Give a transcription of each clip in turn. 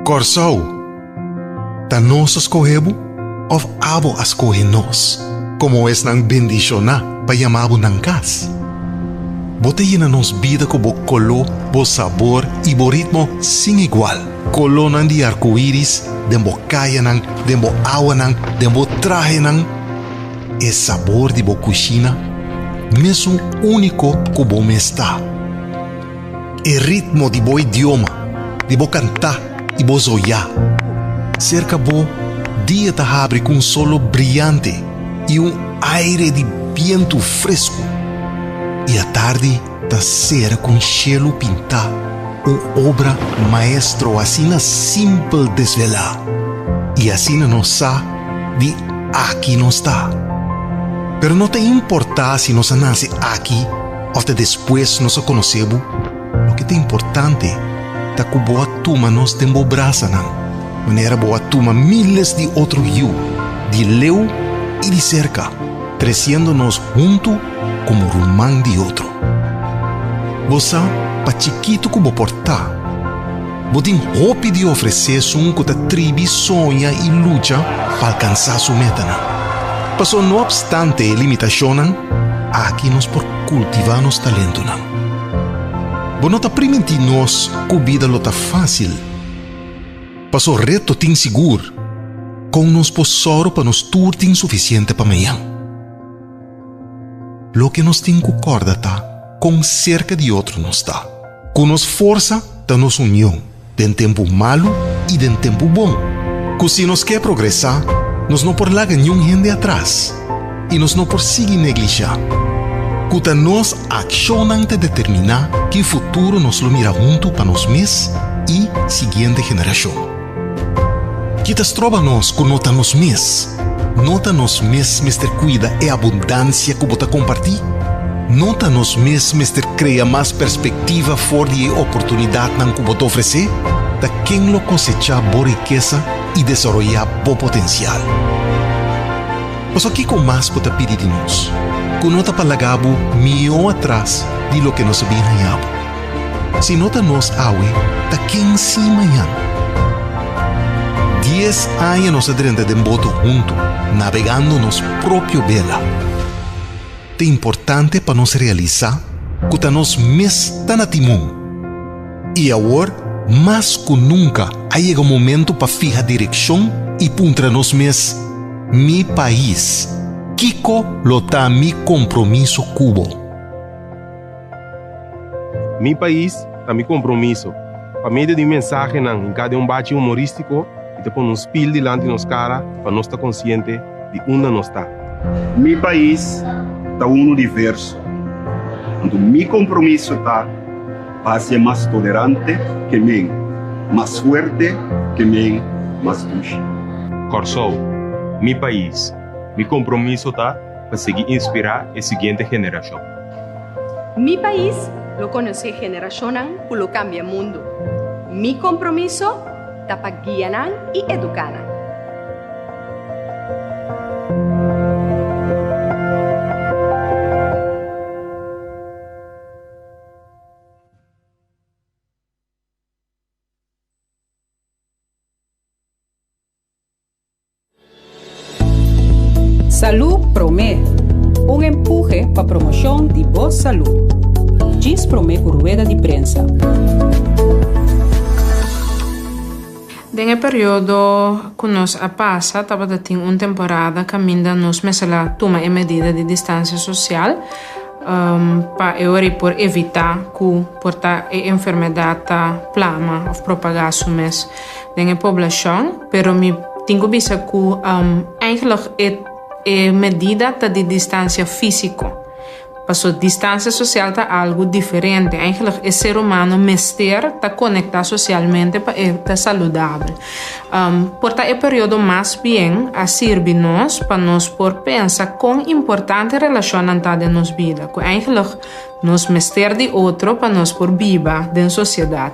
Kòrsou, ta nos a skohe bo òf abo a skohe nos komo esnan bendishoná pa yama bo nan kas? Bo ta yena nos bida ku bo koló, bo sabor i bo ritmo sin igual. Kolónan di arkoiris den bo kayanan, den bo awanan, den bo trahenan. E sabor di bo kushina mesun úniko ku bo mes ta. E ritmo di bo idioma, di bo kantá i bo zoyá. Serka bo, dia ta habri ku un solo briante i un aire di bientu fresku. I atardi ta sera ku un shelu pintá, un obra maestro asina simpel desvelá. I asina nos sa di aki nos ta. Pero no ta importá si nos a nase aki òf ta despues nos a konosé bo, loke ta importante ta ku bo a tuma nos den bo brasanan, manera bo a tuma míles di otro yu, di leu i di serka, tresiendo nos huntu komo ruman di otro. Bo sa pa chikitu ku bo por ta, bo tin hopi di ofresé esun ku ta tribi soña i lucha pa alkansá su metanan. Pasobra no opstante e limitashonnan, aki nos por kultivá nos talentonan. Bo no ta primintí nos ku bida lo ta fásil. Pasobra reto tin sigur, kon nos por sòru pa nos tur tin sufisiente pa mañan? Loke nos tin ku kòrda ta kon serka di otro nos ta. Ku nos forsa ta nos union den tempu malu i den tempu bon. Ku si nos ke progresá, nos no por laga niun hende atras i nos no por sigui neglishá. Ku ta nos akshonnan ta determiná ki futuro nos lo mira huntu pa nos mes i siguiente generashon. Ki ta stroba nos ku no ta nos mes? No ta nos mes mester kuida e abundansia ku bo ta kompartí? No ta nos mes mester krea mas perspektiva for di e oportunidatnan ku bo ta ofresé? Ta ken lo kosechá bo rikesa i desaroyá bo potensial? Pasobra kiko mas bo ta pidi di nos ku no ta pa laga bo mihó atras di loke nos a bin haña bo? Si no ta nos awe, ta ken si mañan? Dies aña nos a drenta den boto huntu, nabegando nos propio bela. Ta importante pa nos realisá ku ta nos mes ta na timon. I awor, mas ku nunka, a yega momentu pa fiha direkshon i puntra nos mes, Mi pais, kiko lo ta mi kompromiso ku bo? Mi pais ta mi kompromiso. Pa medio di mensahenan hinká den un bachi humorístiko i ta pone un spil dilanti nos kara pa nos ta konsiente di unda nos ta. Mi pais ta unu diverso, anto mi kompromiso ta pa hasié mas tolerante ke men, mas fuerte ke men, mas dushi. Kòrsou, mi pais, mi kompromiso ta pa sigui inspirá e siguiente generashon. Mi pais lo konosé generashonnan ku lo kambia mundu. Mi kompromiso ta pa guia nan i eduká nan. Salú Promé, un empuhe pa promoshon di bo salú. Djis promé ku rueda di prensa. Den e periodo ku nos a pasa tabata tin un temporada kaminda nos mester a tuma e medida di distansia sosial pa e ora ei por evitá ku por ta e enfermedat ta plama òf propagá su mes. Den e poblashon, pero mi tin ku bisa ku eigenlijk e e medida ta di distansia físiko. Paso distansia sosial ta algu diferente. Eigenlijk e ser humano mester ta konektá sosialmente pa e ta saludabel. Por ta e periodo mas bien a sirbi nos pa nos por pensa kon importante relashonnan ta den nos bida. Ku eigenlijk nos mester di otro pa nos por biba den sosiedat.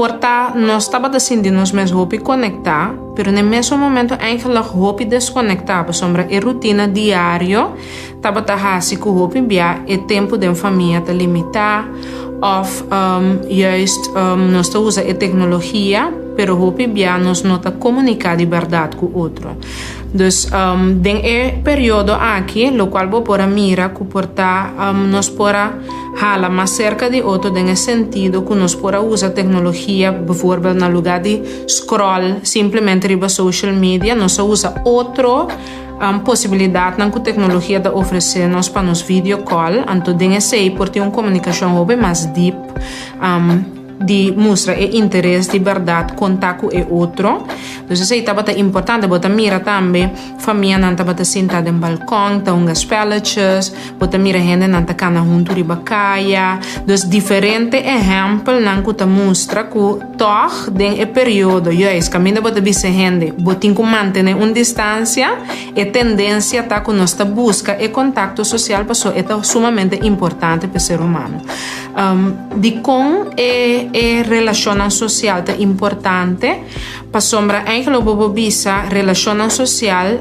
Por ta nos tabata sinti nos mes hopi konektá, pero na e mesun momento eigenlijk hopi deskonektá pasobra e rutina diario tabata hasi ku hopi bia e tempu den famia ta limitá òf juist nos ta usa e teknologia pero hopi bia nos no ta komuniká di bèrdat ku otro. Dus den e periodo aki lokual bo por a mira ku por ta nos por a hala mas serka di otro den e sentido ku nos por a usa teknologia bijvoorbeeld na lugá di scroll simplemente riba social media nos a usa otro posibilidatnan ku teknologia ta ofresé nos pa nos video call anto den esei por tin un komunikashon hopi mas diep. Di mustra e interes di bèrdat konta ku e otro. Dus esei tabata importante. Bo ta mira tambe famianan tabata sinta den balkon ta hunga spelletjes. Bo ta mira hendenan ta kana huntu riba kaya. Dus diferente ehèmpelnan ku ta mustra ku tòg den e periodo juis kaminda bo ta bisa hende bo tin ku mantené un distansia, e tendensia ta ku nos ta buska e kontakto sosial pasobra e ta sumamente importante pa e ser humano. Dikon e e relashonnan sosial ta importante? Pasobra eigenlijk bo por bisa relashonnan sosial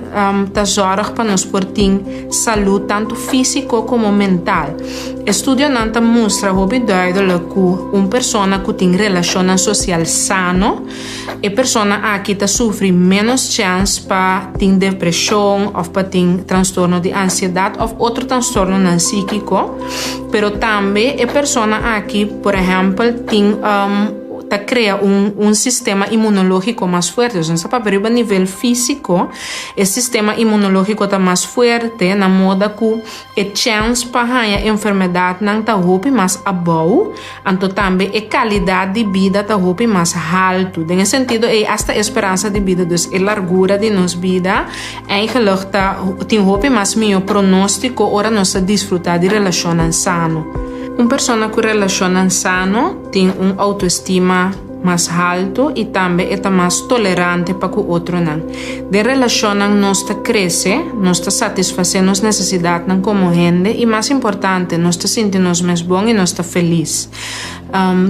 ta zòrg pa nos por tin salú tantu físiko komo mental. Estudionan ta mustra hopi duidelik ku un persona ku tin relashonnan sosial sano, E persona aki ta sufri ménos chèns pa tin depreshon òf pa tin trastorno di ansiedat òf otro trastornonan síkiko. Pero tambe e persona aki, por ehèmpel, tin ta krea un un sistema inmunológiko mas fuerte. Dus nos ta papia riba nivel físiko, e sistema inmunológiko ta mas fuerte na moda ku E chèns pa haña enfermedatnan ta hopi mas abou, anto tambe e kalidat di bida ta hopi mas haltu. Den e sentido ei asta e speransa di bida, dus e largura di nos bida, eigenlijk ta tin hopi mas mihó pronóstiko ora nos ta disfrutá di relashonnan sano. Un persona ku relashonnan sano tin un outoestima. mas haltu i tambe e ta mas tolerante pa ku otronan. Den relashonnan nos ta krese, nos ta satisfasé nos nesesidatnan komo hende i mas importante, nos ta sinti nos mes bon i nos ta felis.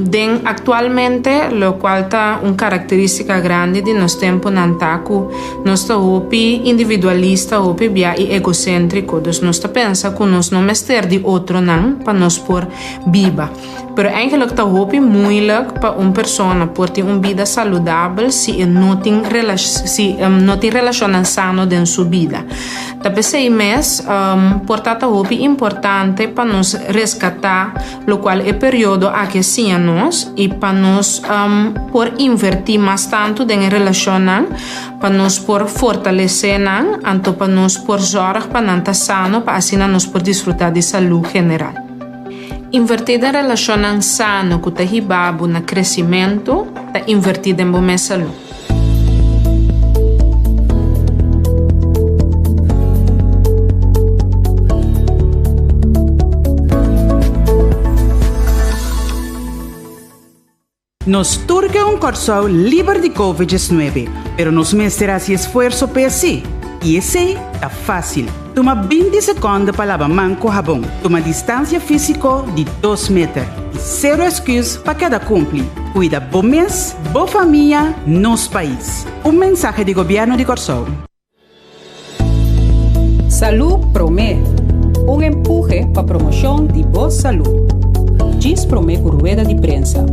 Den aktualmente, lokual ta un karakterístika grandi di nos tempunan ta ku nos ta hopi individualista, hopi bia i egoséntriko. Dus nos ta pensa ku nos no mester di otronan pa nos por biba. Pero eigenlijk ta hopi moeilijk pa un persona por tin un bida saludabel si e no tin si no tin relacionnan sano den su bida. Ta p'esei mes por ta ta hopi importante pa nos rescata locual e periodo aki a siña nos y pa nos por inverti mas tanto den e relacionnan pa nos por fortalece nan anto pa nos por zorg pa nan ta sano pa asina nos por disfruta di salud general. Invertí den relashonnan sano ku ta hiba bo na kresimentu ta invertí den bo mes salú. Nos tur ke un Kòrsou liber di Covid 19, pero nos mester hasi esfuerso p'e así. I esei ta fásil. Tuma 20 sekònde pa laba man ku habon, tuma distansia físiko di dos meter i sero esküs pa keda kumpli. Kuida bo mes, bo famia, nos pais. Un mensahe di Gobièrnu di Kòrsou. Salú Promé, un empuhe pa promoshon di bo salú. Djis promé ku rueda di prensa.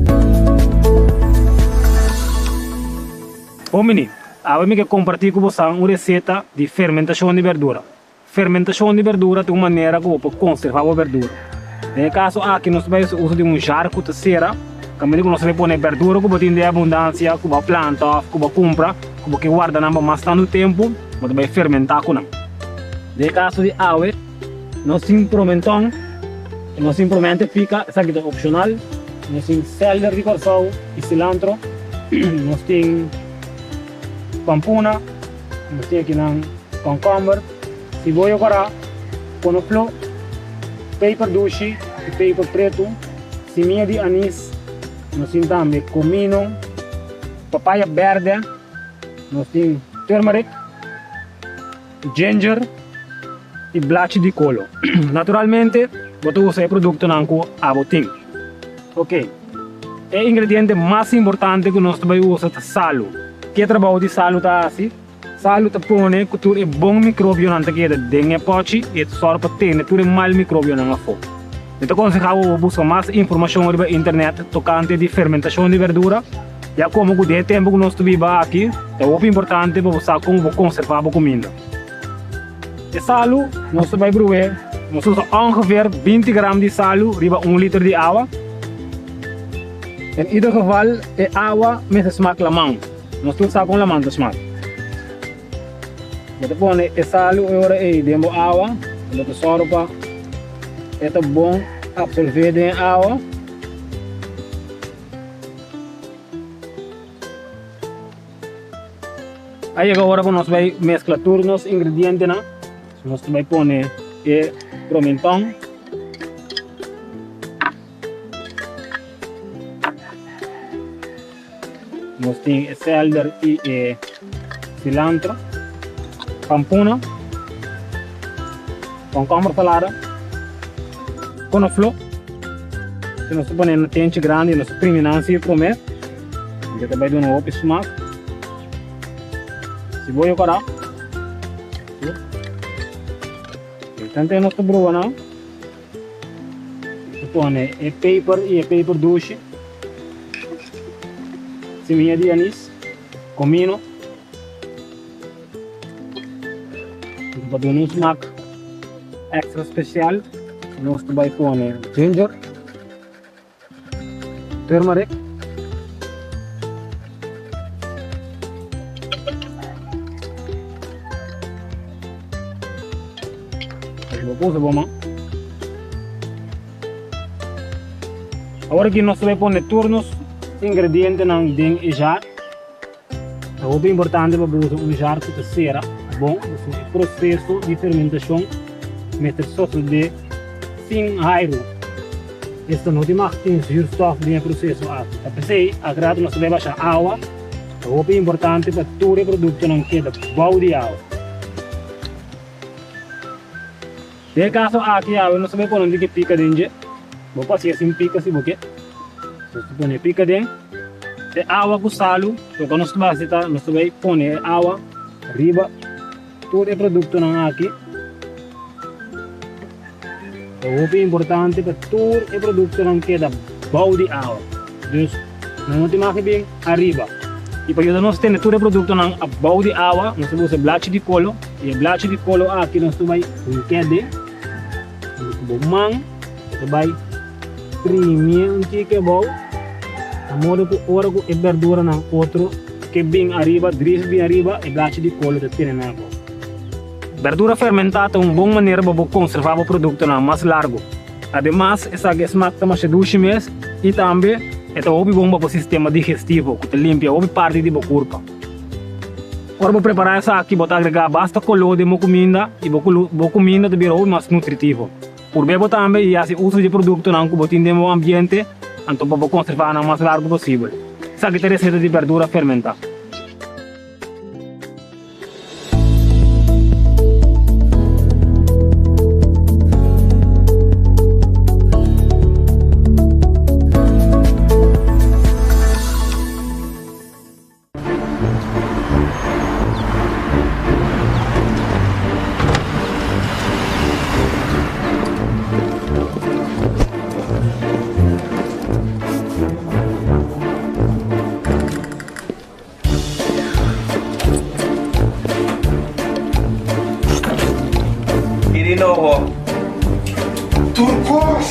Homini, awe mi ke kompartí ku bosan un reseta di fermentashon di berdura. Fermentashon di berdura ta un manera ku bo por konservá bo berdura. Den e kaso aki nos ta bai hasi uso di un jar ku ta sera, kaminda ku nos ta bai pone berdura ku bo tin den abundansia, ku bo a planta òf ku bo a kumpra, ku bo ke warda nan pa mas tantu tempu, bo ta bai fermentá ku nan. Den e kaso di awe, nos tin promenton, nos tin promente pika, esaki ta opshonal, nos tin sèlder di Kòrsou i silantro, nos tin pampuna. Nos tin akinan kònkòmber, siboyo kòrá, konofló, peper dushi i peper pretu, simia di anis, nos tin tambe komino, papaya bèrdè, nos tin turmeric, ginger i blachi di kolo. Naturalmente bo ta usa e produktonan ku abo tin. Oke. E ingrediente mas importante ku nos ta bai usa ta salu. Ke trabou di salu ta hasi? Salu ta pone ku tur e bon mikrobionan ta keda den e pòchi i e ta sòru pa tene tur e mal mikrobionan afó. Mi ta konsehá bo pa buska mas informashon riba internet tokante di fermentashon di berdura, ya komo ku den e tempu ku nos ta biba aki ta hopi importante pa bo sa kon bo konservá bo kuminda. E salu nos ta bai bru'é, nos ta usa ongeveer 20 gram di salu riba un liter di awa. En ieder geval e awa mester smak laman. Nos tur sa kon laman ta smak. Bo ta pone e salu e ora ei den bo awa, bo ta sòru pa e ta bon apsolvé den e awa. A yega ora ku nos bai meskla tur nos ingredientenan. Nos ta bai pone e promenton. Nos tin e selder i e cilantro, pampuna, komkomber salada, konofló. Si nos ta pone na tenchi grandi nos ta primi nan si prome, e ta bai duna hopi smak. Siboyo kòrá. Tante nos ta bruha nan. Ta pone e peper y e peper dushi, semilla di anis, comino, pa duna un smak extra special nos ta bay pone ginger. Turmeric. Bo puso bo man. Awor aki nos ta bai pone tur nos ingredientenan den e jar. Ta hopi importante pa bo usa un jar ku ta sera bon, pasobra e proseso di fermentashon mester sosodé sin airu. Esta no tin mag tin zuurstof den e proseso aki. Ta p'esei ak rato nos ta bai basha awa. Ta hopi importante pa tur e produktonan keda bou di awa. Den e kaso aki awe nos ta bai pone un tiki pika den dje. Bo por hasié sin pika si bo ke. Nos ta pone e pika den e awa ku salu. Loke nos ta bai hasi ta nos ta bai pone e awa riba tur e produktonan aki. Ta hopi importante pa tur e produktonan keda bou di awa. Dus nan no tin mag di bin ariba. I pa yuda nos tene tur e produktonan abou di awa, nos ta usa blachi di kolo. I e blachi di kolo aki nos ta bai hink'é den. Ku bo man bo ta bai primié un tiki abou, na modo ku ora ku e berduranan otro ke bin ariba, dris bin ariba, e blachi di kolo ta tene nan abou. Berdura fermentá ta un bon manera pa bo konservá bo produktonan mas largu. Ademas, esaki e smak ta masha dushi mes i tambe e ta hopi bon pa bo sistema digestivo ku ta limpia hopi parti di bo kurpa. Ora bo prepará esaki, bo ta agregá basta koló den bo kuminda i bo bo kuminda ta bira hopi mas nutritivo. Purb'é bo tambe i hasi uso di e produktonan ku bo tin den bo ambiente anto pa bo konservá nan mas largu posibel. Esaki ta e reseta di berdura fermentá. Biri nobo. Tur kos.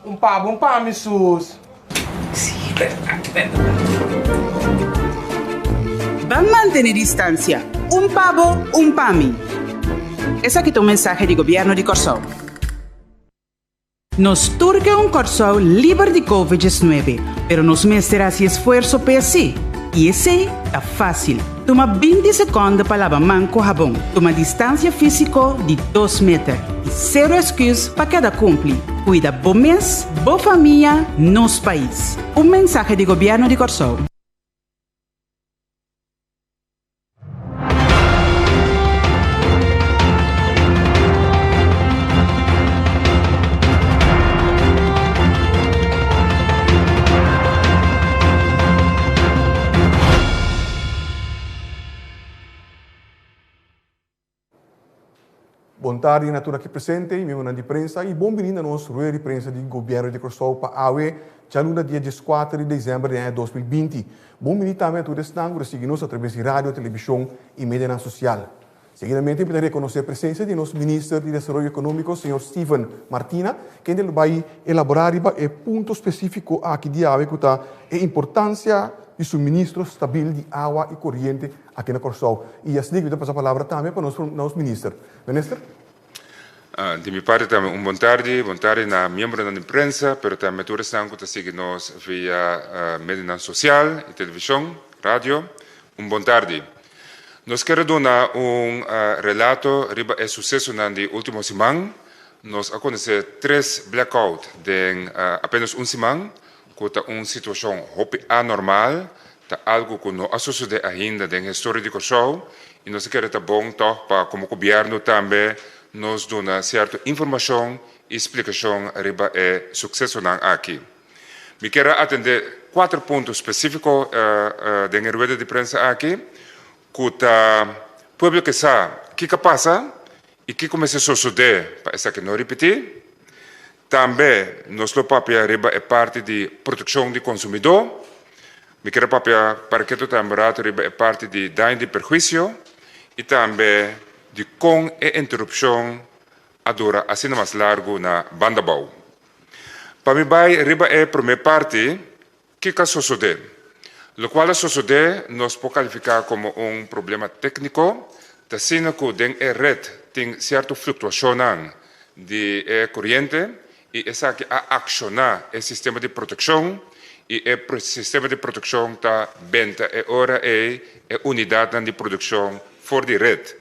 Un pa bo un pa mi sus. Ban mantene distansia, un pa bo, un pa mi. Esaki ta un mensahe di Gobièrnu di Kòrsou. Nos tur ke un Kòrsou liber di Covid 19, pero nos mester hasi esfuerso p'e sí. I esei ta fásil. Tuma 20 sekònde pa laba man ku habon. Tuma distansia físiko di dos meter. I sero esküs pa keda kumpli. Kuida bo mes, bo famia, nos pais. Un mensahe di Gobièrnu di Kòrsou. Bon tardi na tur aki presente y miembronan di prensa y bon bini na nos rueda di prensa di Gobierno di Kòrsou pa awe djaluna dia dieskuater di desèmber di aña 2020. Bon bini tambe na tur esnan ku ta sigui nos atraves di radio, televishon y medianan sosial. Seguidamente mi ta rekonosé presensia di nos Minister di Desaroyo Ekonómiko señor Steven Martina kende lo bai elaborá riba e punto spesífiko aki di awe ku ta e importansia di suministro stabil di awa y koriente Aki na Kòrsou. I asina mi ta pasa palabra tambe pa nos nos minister. Minister? Di mi parti tambe un bon tardi, bon tardi na miembronan di prensa, pero tambe tur esnan ku ta sigui nos via medionan sosial i televishon, radio, un bon tardi. Nos kere duna un relato riba e susesonan di ultimo siman. Nos a konosé tres blackout den apenas un siman, ku ta un situashon hopi anormal, Ta algu ku no a sosodé ainda den historia di Kòrsou i nos a kere ta bon tòg pa komo gobièrnu tambe nos duna sierto informashon i splikashon riba e suksesonan aki. Mi kier a atendé kuater punto spesífiko den e rueda di prensa aki ku ta pueblo ke sa kiko a pasa i kiko mester sosodé pa esaki no ripití. Tambe nos lo papia riba e parti di protekshon di konsumidó. Mi kier a papia parketo tambe rato riba e parti di daño di perhuisio i tambe di kon e interupshon a dura asina mas largu na Bandabou. Pa mi bai riba e promé parti, kiko a sosodé? Lokual a sosodé nos por kalifiká komo un problema tékniko, ta asina ku den e ret tin sierto fluktuashonnan di e koriente i esaki a akshoná e sistema di protekshon i e sistema di protekshon ta benta e ora ei e unidatnan di produkshon for di ret.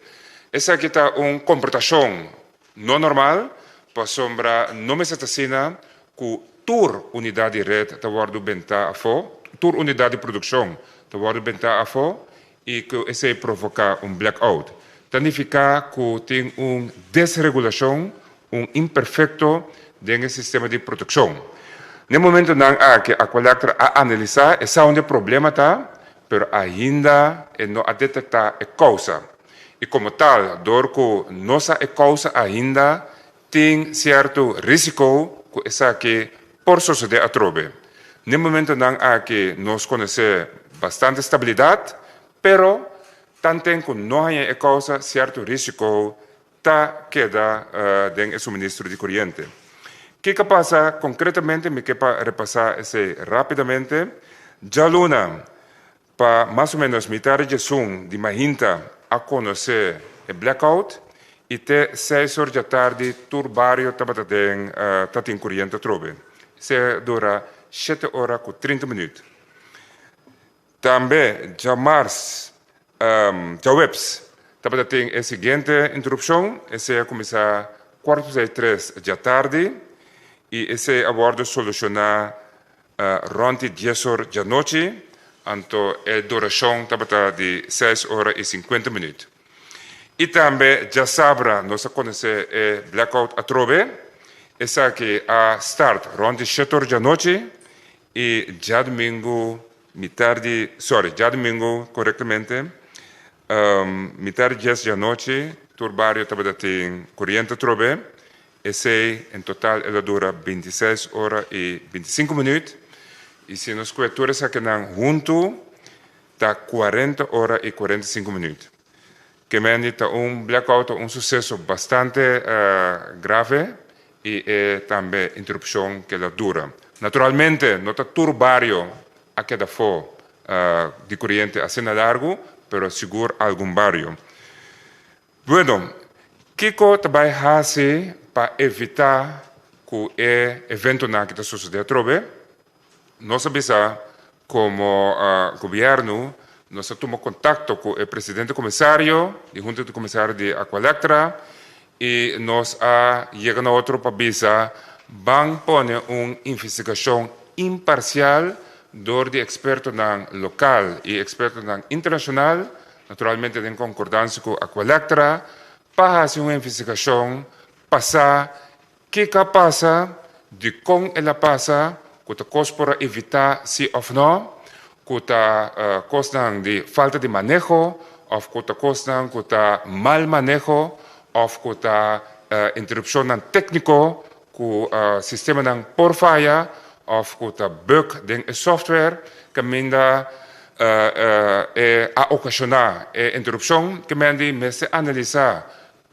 Esaki ta un komportashon no normal pasobra no mester ta asina ku tur unidat di ret ta wòrdu bentá afó, tur unidat di produkshon ta wòrdu bentá afó i ku esei provoká un blackout. Ta nifiká ku tin un desregulashon, un imperfekto den e sistema di protekshon. Na e momentunan aki Aqualectra a analisá e sa unda e problema ta, pero ainda e no a detektá e kousa. I komo tal, dor ku no sa e kousa ainda, Tin sierto risiko ku esaki por sosodé atrobe. N'e momentonan aki nos konosé bastante stabilidat, pero tanten ku no haña e kousa sierto risiko ta keda den e suministro di koriente. Kiko a pasa konkretamente? Mi ke pa repasá esei rápidamente. Djaluna Pa mas o menos mitar djesun di mainta a konosé e blackout i te seis or djatardi tur bario tabata den ta tin koriente atrobe. Esei a dura shete ora ku trinta minüt. Tambe djamars, djaweps, tabata tin e siguiente interupshon, esei a kuminsá kuarto pasá e tres djatardi i esei a wòrdu solushoná Rond di dies or djanochi, anto e durashon tabata di seis ora i sinkuenta minüt. I tambe djasabra nos a konosé e blackout atrobe. Esaki a start rond di shete or djanochi i djadumingu mitar di, sorry, djadumingu korektamente, mitar di dies djanochi tur bario tabata tin koriente atrobe. Esei en total el a dura bintiseis ora i bintisinku minüt, i si nos kue tur esakinan huntu ta kuarenta ora i kuarentasinku minüt. Kemendi ta un blackout ta un suseso bastante grave i e tambe interupshon ke el a dura. Naturalmente no ta tur bario a keda afó di koriente asina largu, pero sigur algun bario. Bueno, kiko ta bai hasi pa evitá ku e eventonan aki ta sosodé atrobe? Nos a bisa komo gobièrnu, nos a tuma kontakto ku e presidente komisario di Hunta di Komisario di Aqualectra i nos a yega na otro pa bisa. Ban pone un investigashon imparsial dor di ekspertonan lokal i ekspertonan internashonal, naturalmente den konkordansia ku Aqualectra, pa hasi un investigashon pa sa kiko a pasa, dikon el a pasa, ku ta kos por a evitá si òf nò, ku ta kosnan di falta di maneho òf ku ta kosnan ku ta mal maneho òf ku ta interupshonnan tékniko ku sistemanan por faya òf ku ta bug den e software kaminda e a okashoná e interupshon. Kemendi mester analisá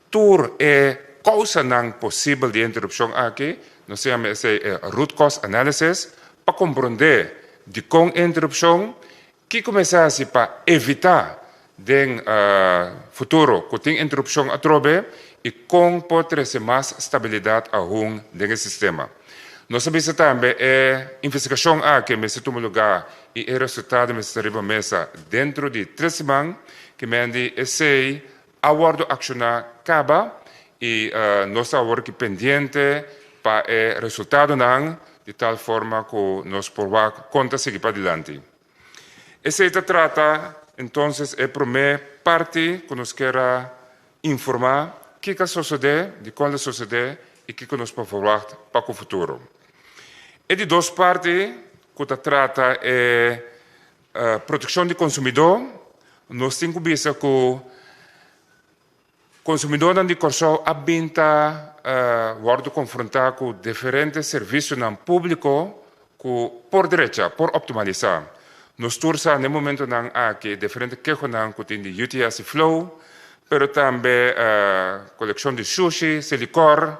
Tur e kousanan posibel di e interupshon aki, nos ta yama esei e root cause analysis, pa komprondé dikon e interupshon, kiko mester hasi pa evitá den futuro ku tin interupshon atrobe i kon por trese mas stabilidat ahun den e sistema. Nos a bisa tambe e investigashon aki mester tuma lugá i e resultado mester ta riba mesa dentro di tres siman, ki mendi esei A wòrdu akshoná kaba i nos ta awor aki pendiente pa e resultadonan di tal forma ku nos por wak kon ta sigui padilanti. Esei ta trata entonces e promé parti ku nos kier a informá kiko a sosodé, dikon lo sosodé i kiko nos por verwagt pa ku futuro. E di dos parti ku ta trata e Protekshon di konsumidó, Nos tin ku bisa ku konsumidónan di Kòrsou a bin ta wòrdu konfrontá ku diferente servisionan públiko ku por drecha, por optimalisá. Nos tur sa na e momentunan aki diferente kehonan ku tin di UTS i Flow, pero tambe kolekshon di shushi, Selikor,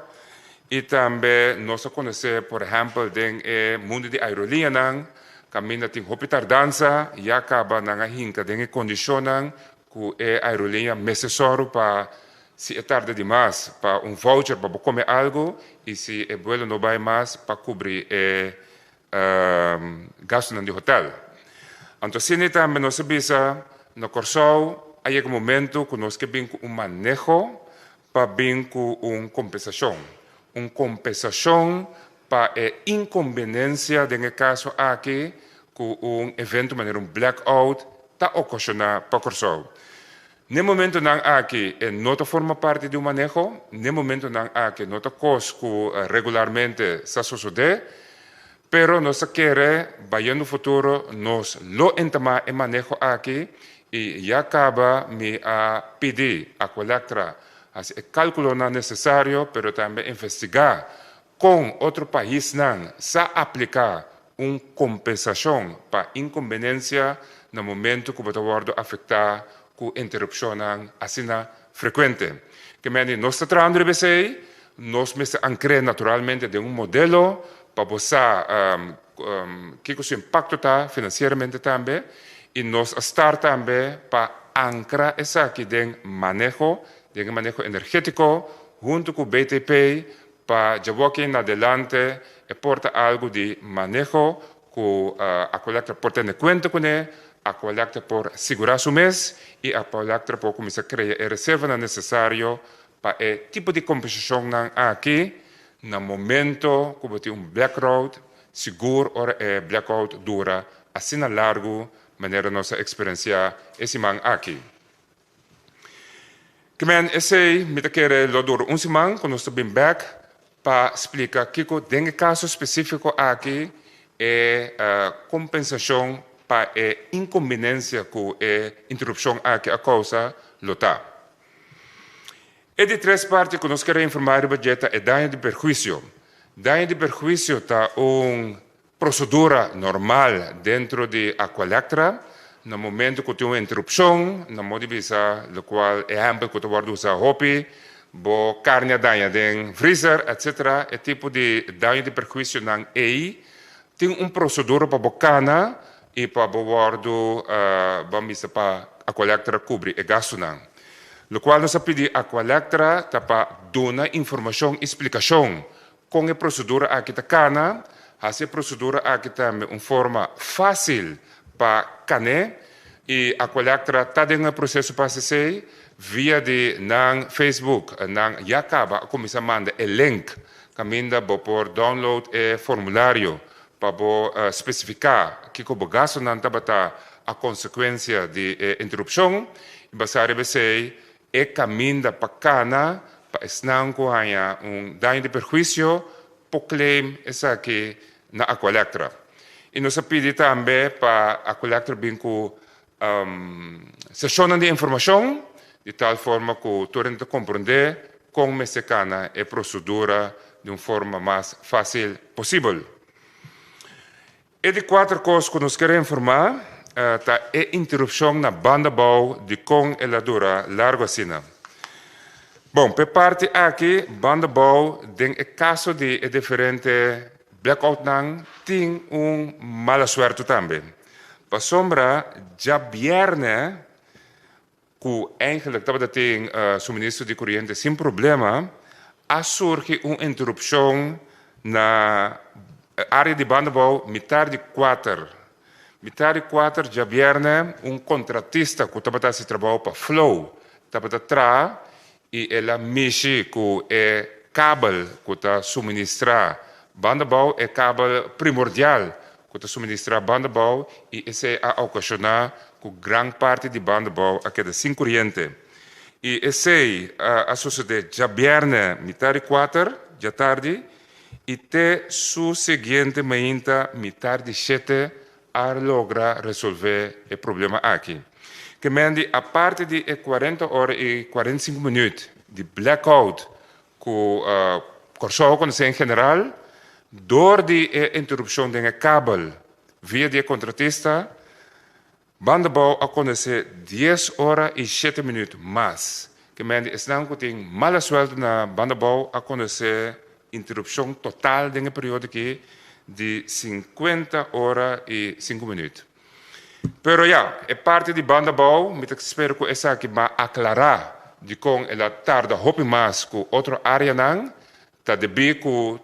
i tambe nos a konosé por ehèmpel den e mundu di aerolíneanan, Kaminda tin hopi tardansa, ya kaba nan a hinka den e kondishonnan ku e aerolínea mester sòru pa si e tarda di mas pa un voucher pa bo kome algu i si e buelo no bai mas pa kubri e gastunan di hotel. Anto asina tambe nos a bisa na Kòrsou a yega momentu ku nos ke bin ku un maneho pa bin ku un kompensashon. Un kompensashon pa e inkonbenensia den e kaso aki ku un evento manera un blackout ta okashoná pa Kòrsou. N'e momentonan aki e no ta forma parti di un maneho, n'e momentonan aki no ta kos ku regularmente sa sosodé, pero nos ta kere bayendo futuro nos lo entamá e maneho aki i ya kaba mi a pidi Aqualectra hasi e kalkulonan nesesario pero tambe investigá Kon otro paisnan sa apliká un kompensashon pa inkonbenensia na momentu ku bo ta wòrdu afektá ku interupshonnan asina frekuente? Ke mende nos ta trahando riba esei, nos mester ankr'é naturalmente den un modelo pa bo sa kiko su impakto ta finansieramente tambe i nos a start tambe pa ankra esaki den maneho, den e maneho energétiko huntu ku BTP Pa djaboki na delante e por ta algu di maneho ku Aqualectra por tene kuenta kuné, Aqualectra por sigurá su mes i Aqualectra por kuminsá krea e reservanan nesesario pa e tipo di kompensashonnan aki na momento ku bo tin un blackout, sigur ora e blackout dura asina largu manera nos a eksperensiá e siman aki. Kimen esei mi ta kere lo dura un siman ku nos ta bin bek pa splika kiko den e kaso spesífiko aki e kompensashon pa e inkombinensia ku e interupshon aki a kousa lo ta. E di tres parti ku nos kere informá riba dje ta e daño di perhuisio. Daño di perhuisio ta un Prosedura normal dentro di Aqualectra na momento ku tin un interupshon, na modo di bisa lokual ehèmpel ku ta wòrdu usá hopi, bo karni a daña den vrizer etsetera, e tipo di daño di perhuisionan ei tin un prosedura pa bo kana i pa bo wòrdu ban bisa pa Aqualectra kubri e gastunan. Lokual nos a pidi Aqualectra ta pa duna informashon i splikashon Kon e prosedura aki ta kana? Hasi e prosedura aki tambe un forma fásil pa kan'é i Aqualectra ta den e proseso pa hasi esei. Via di nan Facebook nan ya kaba a kuminsá manda e link. kaminda bo por download e formulario pa bo spesifiká kiko bo gastunan tabata a konsekuensia di e interupshon i basá riba esei e kaminda pa kana pa esnan ku haña un daño di perhuisio por claim esaki na Aqualectra. I nos a pidi tambe pa Aqualectra bin ku seshonnan di informashon di tal forma ku tur hende ta komprondé kon mester kana e prosedura di un forma mas fásil posibel. E di kuater kos ku nos kier informá ta e interupshon na banda bou di kon el a dura largu asina. Bon, p'e parti aki banda bou den e kaso di e diferente blackoutnan tin un mala suertu tambe. Pasobra djabièrnè ku eigenlijk tabata tin suministro di koriente sin problema, a surgi un interupshon na área di Bandabou mitar di kuater. Mitar di kuater djabièrnè un kontratista ku tabata hasi trabou pa Flow tabata traha i el a mishi ku e kabel ku ta suministrá Bandabou, e kabel primordial ku ta suministrá Bandabou i esei a okashoná ku gran parti di Bandabou a keda sin koriente. I esei a sosodé djabièrnè mitar di kuater djatardi i te su siguiente mainta mitar di shete a logra resolvé e problema aki. Ke men di aparte di e kuarenta ora i kuarenta i sinku minüt di blackout ku Kòrsou a konosé en general, dor di e interupshon den e kabel via di e kontratista, Bandabou a konosé dies ora i shete minüt mas. Ke men di esnan ku tin mala suèltu na Bandabou a konosé interupshon total den e periodo aki di sinkuenta ora i sinku minüt. Pero ya, e parti di Bandabou mi ta spera ku esaki ba aklará dikon el a tarda hopi mas ku otro áreanan, ta debí ku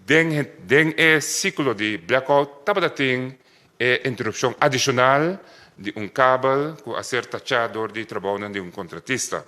den den e siklo di blackout tabata tin e interupshon adishonal di un kabel ku a ser tachá dor di trabounan di un kontratista.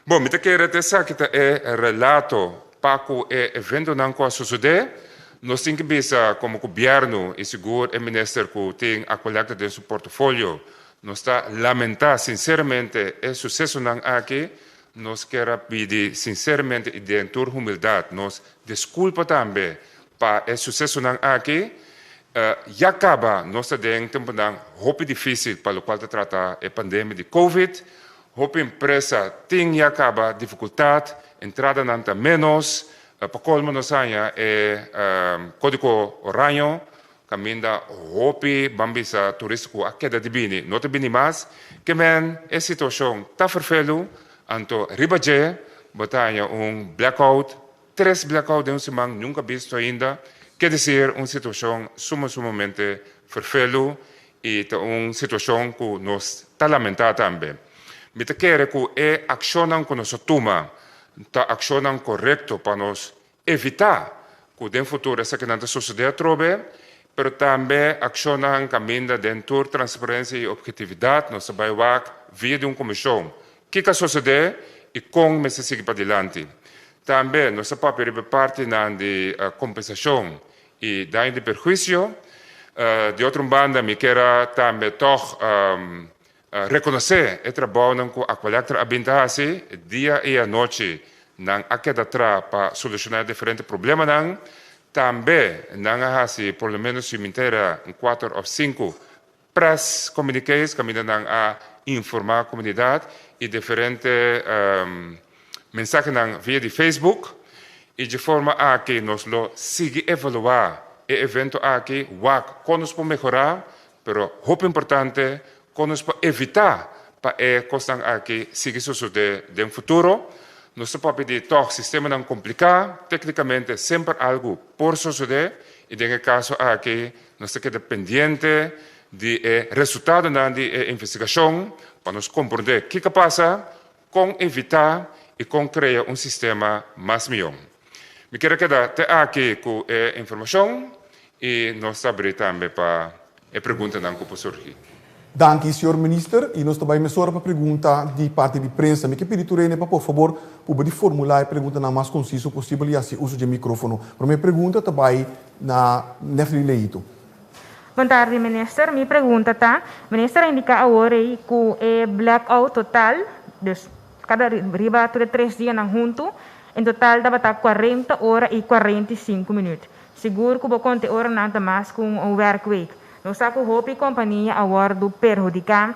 Bon, mi ta kere ta esaki ta e relato pa ku e eventonan ku a sosodé. Nos tin ki bisa komo gobièrnu i sigur e minister ku tin Aqualectra den su portofolio, nos ta lamentá sinseramente e susesonan aki. Nos kier a pidi sinseramente i den tur humildat nos diskulpa tambe pa e susesonan aki. Ya kaba nos ta den tempunan hopi difísil pa lokual ta trata e pandemia di covid. Hopi empresa tin ya kaba difikultat, entradanan ta ménos. Pa kolmo nos haña e kódigo oraño kaminda hopi ban bisa turista ku a keda di bini no ta bini mas. Ke men e situashon ta ferfelu, anto riba dje bo ta haña un blackout, tres blackout den un siman nunka bisto ainda. Ke desir un situashon suma sumamente ferfelu i ta un situashon ku nos ta lamentá tambe. Mi ta kere ku e akshonnan ku nos a tuma ta akshonnan korekto pa nos evitá ku den futuro esakinan ta sosodé atrobe, pero tambe akshonnan kaminda den tur transparensia i ophetividat nos ta bai wak via di un komishon kiko a sosodé i kon mester sigui padilanti. Tambe nos ta papia riba e partinan di kompensashon i daño di perhuisio. Di otro un banda mi kier a tambe tòg rekonosé e trabounan ku Aqualectra a bin ta hasi dia i anochi. Nan a keda tra pa solushoná e diferente problemanan. Tambe nan a hasi por lo ménos si mi ta era un kuater òf sinku press communiques kaminda nan a informá komunidat i diferente mensahenan via di Facebook. I dje forma aki nos lo sigui evaluá e evento aki, wak kon nos por mehorá, pero hopi importante kon nos por evitá pa e kosnan aki sigui sosodé den futuro. Nos ta papia di tòg sistemanan kompliká, téknikamente semper algu por sosodé i den e kaso aki Nos ta keda pendiente di e resultadonan di e investigashon pa nos komprondé kiko a pasa, kon evitá i kon krea un sistema mas mihó. Mi kier a keda te aki ku e informashon i nos ta abrí tambe pa e preguntanan ku por surgi. Danki señor Minister y nos ta bay mesora pa pregunta di parti di prensa. Mi ke pidi tur hende pa por fabor puba di formula e preguntanan mas conciso posibel y haci uso dje microfono. Prome pregunta ta bay na Nefly Leito. Bon tardi Minister, mi pregunta ta, Minister a indica awor ey cu e blackout total, dus cada riba tur e tres dianan hunto, en total tabata cuarenta ora y 45 minuut. Sigur cu bo conta e oranan ta mas cu un werkweek. Nos sa ku hopi kompania a wòrdu perhudiká,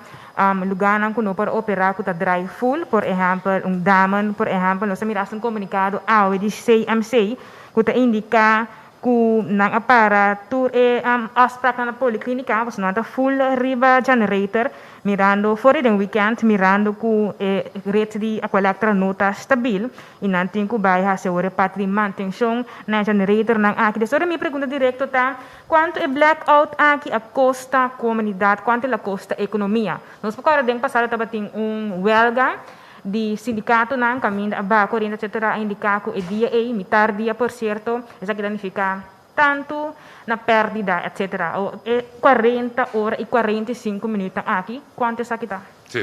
lugánan ku no por operá ku ta drai full, por ehèmpel un Damen, por ehèmpel nos a mira hasta un komunikado awe di CMC ku ta indiká ku nan a para tur e afspraknan na poliklínika pasobra nan ta full riba generator mirando for di den wikènt mirando ku e ret di Aqualectra no ta stabil. I nan tin ku bai hasi awor e parti di mantenshon na e generatornan aki. Des ora mi pregunta direkto ta, Kuantu e blackout aki a kosta komunidat? Kuantu el a kosta ekonomia? Nos por kòrda den pasado tabatin un wèlga di sindikatonan kaminda a baha koriente etcetera a indiká ku e dia ei, mitar dia por sierto, esaki ta nifiká tantu na pèrdida etcetera. E 40 ora i 45 minütnan aki, kuantu esaki ta? Sí.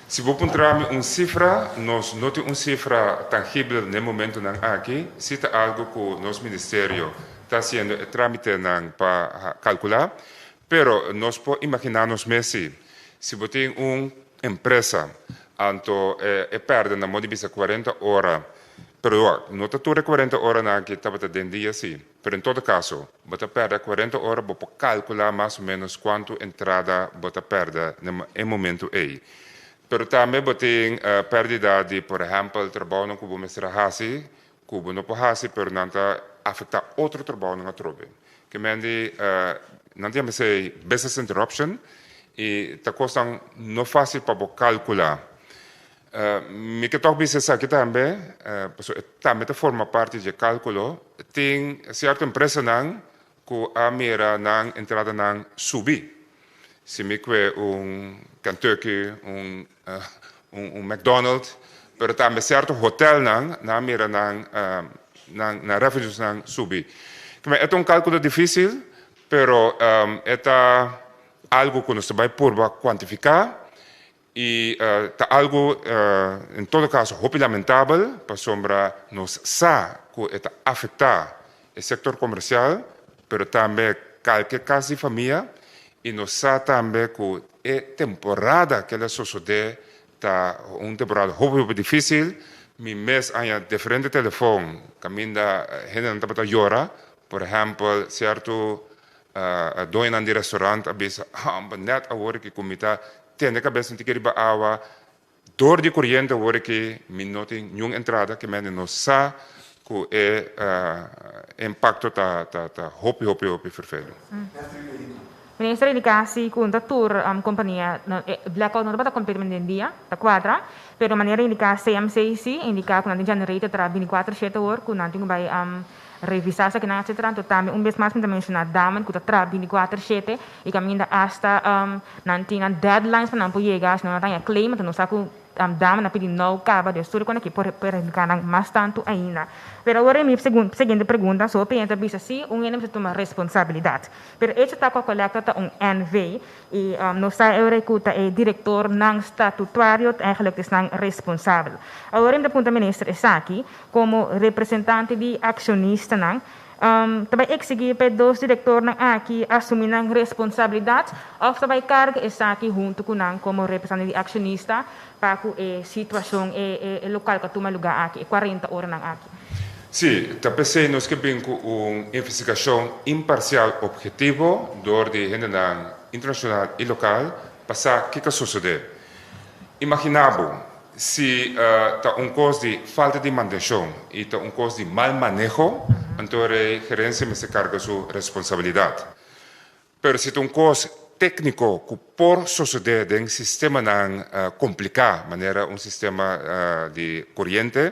Si bo puntra mi un sifra, nos no tin un sifra tangibel n'e momentunan aki. Sí ta algu ku nos ministerio ta hasiendo e trámitenan pa kalkulá. Pero nos por imaginá nos mes sí, si bo tin un empresa, anto e pèrdè na modo di bisa 40 ora, pero wak, no ta tur e 40 oranan aki tabata den dia sí, pero en todo kaso, bo ta pèrdè 40 ora, bo por kalkulá mas o ménos kuantu entrada bo ta pèrdè na e momentu ei. Pero tambe bo tin pèrdida di, por ehèmpel, trabounan ku bo mester a hasi, ku bo no por hasi pero nan ta afektá otro trabounan atrobe. Ke men di nan ta yama esei business interruption i ta kosnan no fásil pa bo kalkulá. Mi ke tòg bisa esaki tambe, pasobra e tambe ta forma parti dje kálkulo, tin sierto empresanan ku a mira nan entradanan subi. Si mi kue un Kentucky, un un McDonald, pero tambe sierto hotelnan nan a mira nan nan nan revenuesnan subi. E ta un kalkulo difisil, pero e ta algu ku nos ta bai purba kuantifiká i ta algu en todo kaso hopi lamentabel pasobra nos sa ku e ta afektá e sektor komersial, pero tambe kalke kas di famia i nos sa tambe ku E temporada ke la sosodé ta un temporada hopi hopi difísil. Mi mes a haña diferente telefon kaminda hendenan tabata yora. Por ehèmpel, sierto doñonan di restaurant a bisa, Hòmber, nèt awor ki ku mi ta tene kabes un tiki riba awa, dor di koriente awor ki mi no tin niun entrada, ke mende no sa ku e impakto ta hopi hopi hopi ferfelu. Minister indica si cu no ta tur compania, blackout no tabata completamente den dia, ta cuadra, pero manera indica CMC si indica cu nan tin generator tra binticuatro shete or cu nan tin cu bay revisa esakinan etcetera, anto tambe un bes mas mi ta menciona Damen cu ta tra binticuatro shete y caminda hasta nan tin nan deadlines pa nan por yega, si no nan ta haña claim, anto nos sa cu Damen a pidi nou caba de estudio cuando aki por perjudica nan mas tanto ainda. Pero awor mi siguiente pregunta, so hopi hende ta bisa si un hende mester tuma responsabilidad. Pero hecho ta cu Aqualectra ta un NV y nos sa e cu ta e directornan statutuario eigenlijk esnan responsabel. Awor mi ta puntra minister esaki, como representante di accionistanan, ta bay exigi pa e dos directornan aki asumi nan responsabilidad of ta bay carga esaki hunto cu nan como representante di accionista pa cu e situacion e locual cu a tuma lugar aki, e 40 oranan aki? Sí, ta p'esei nos ke bin ku un investigashon imparsial ophetivo dor di hendenan internashonal i lokal pa sa kiko a sosodé. Imaginá bo si ta un kos di falta di mantenshon i ta un kos di mal maneho, anto rei gerensia mester karga su responsabilidat. Pero si ta un kos tékniko ku por sosodé den sistemanan kompliká, manera un sistema di koriente,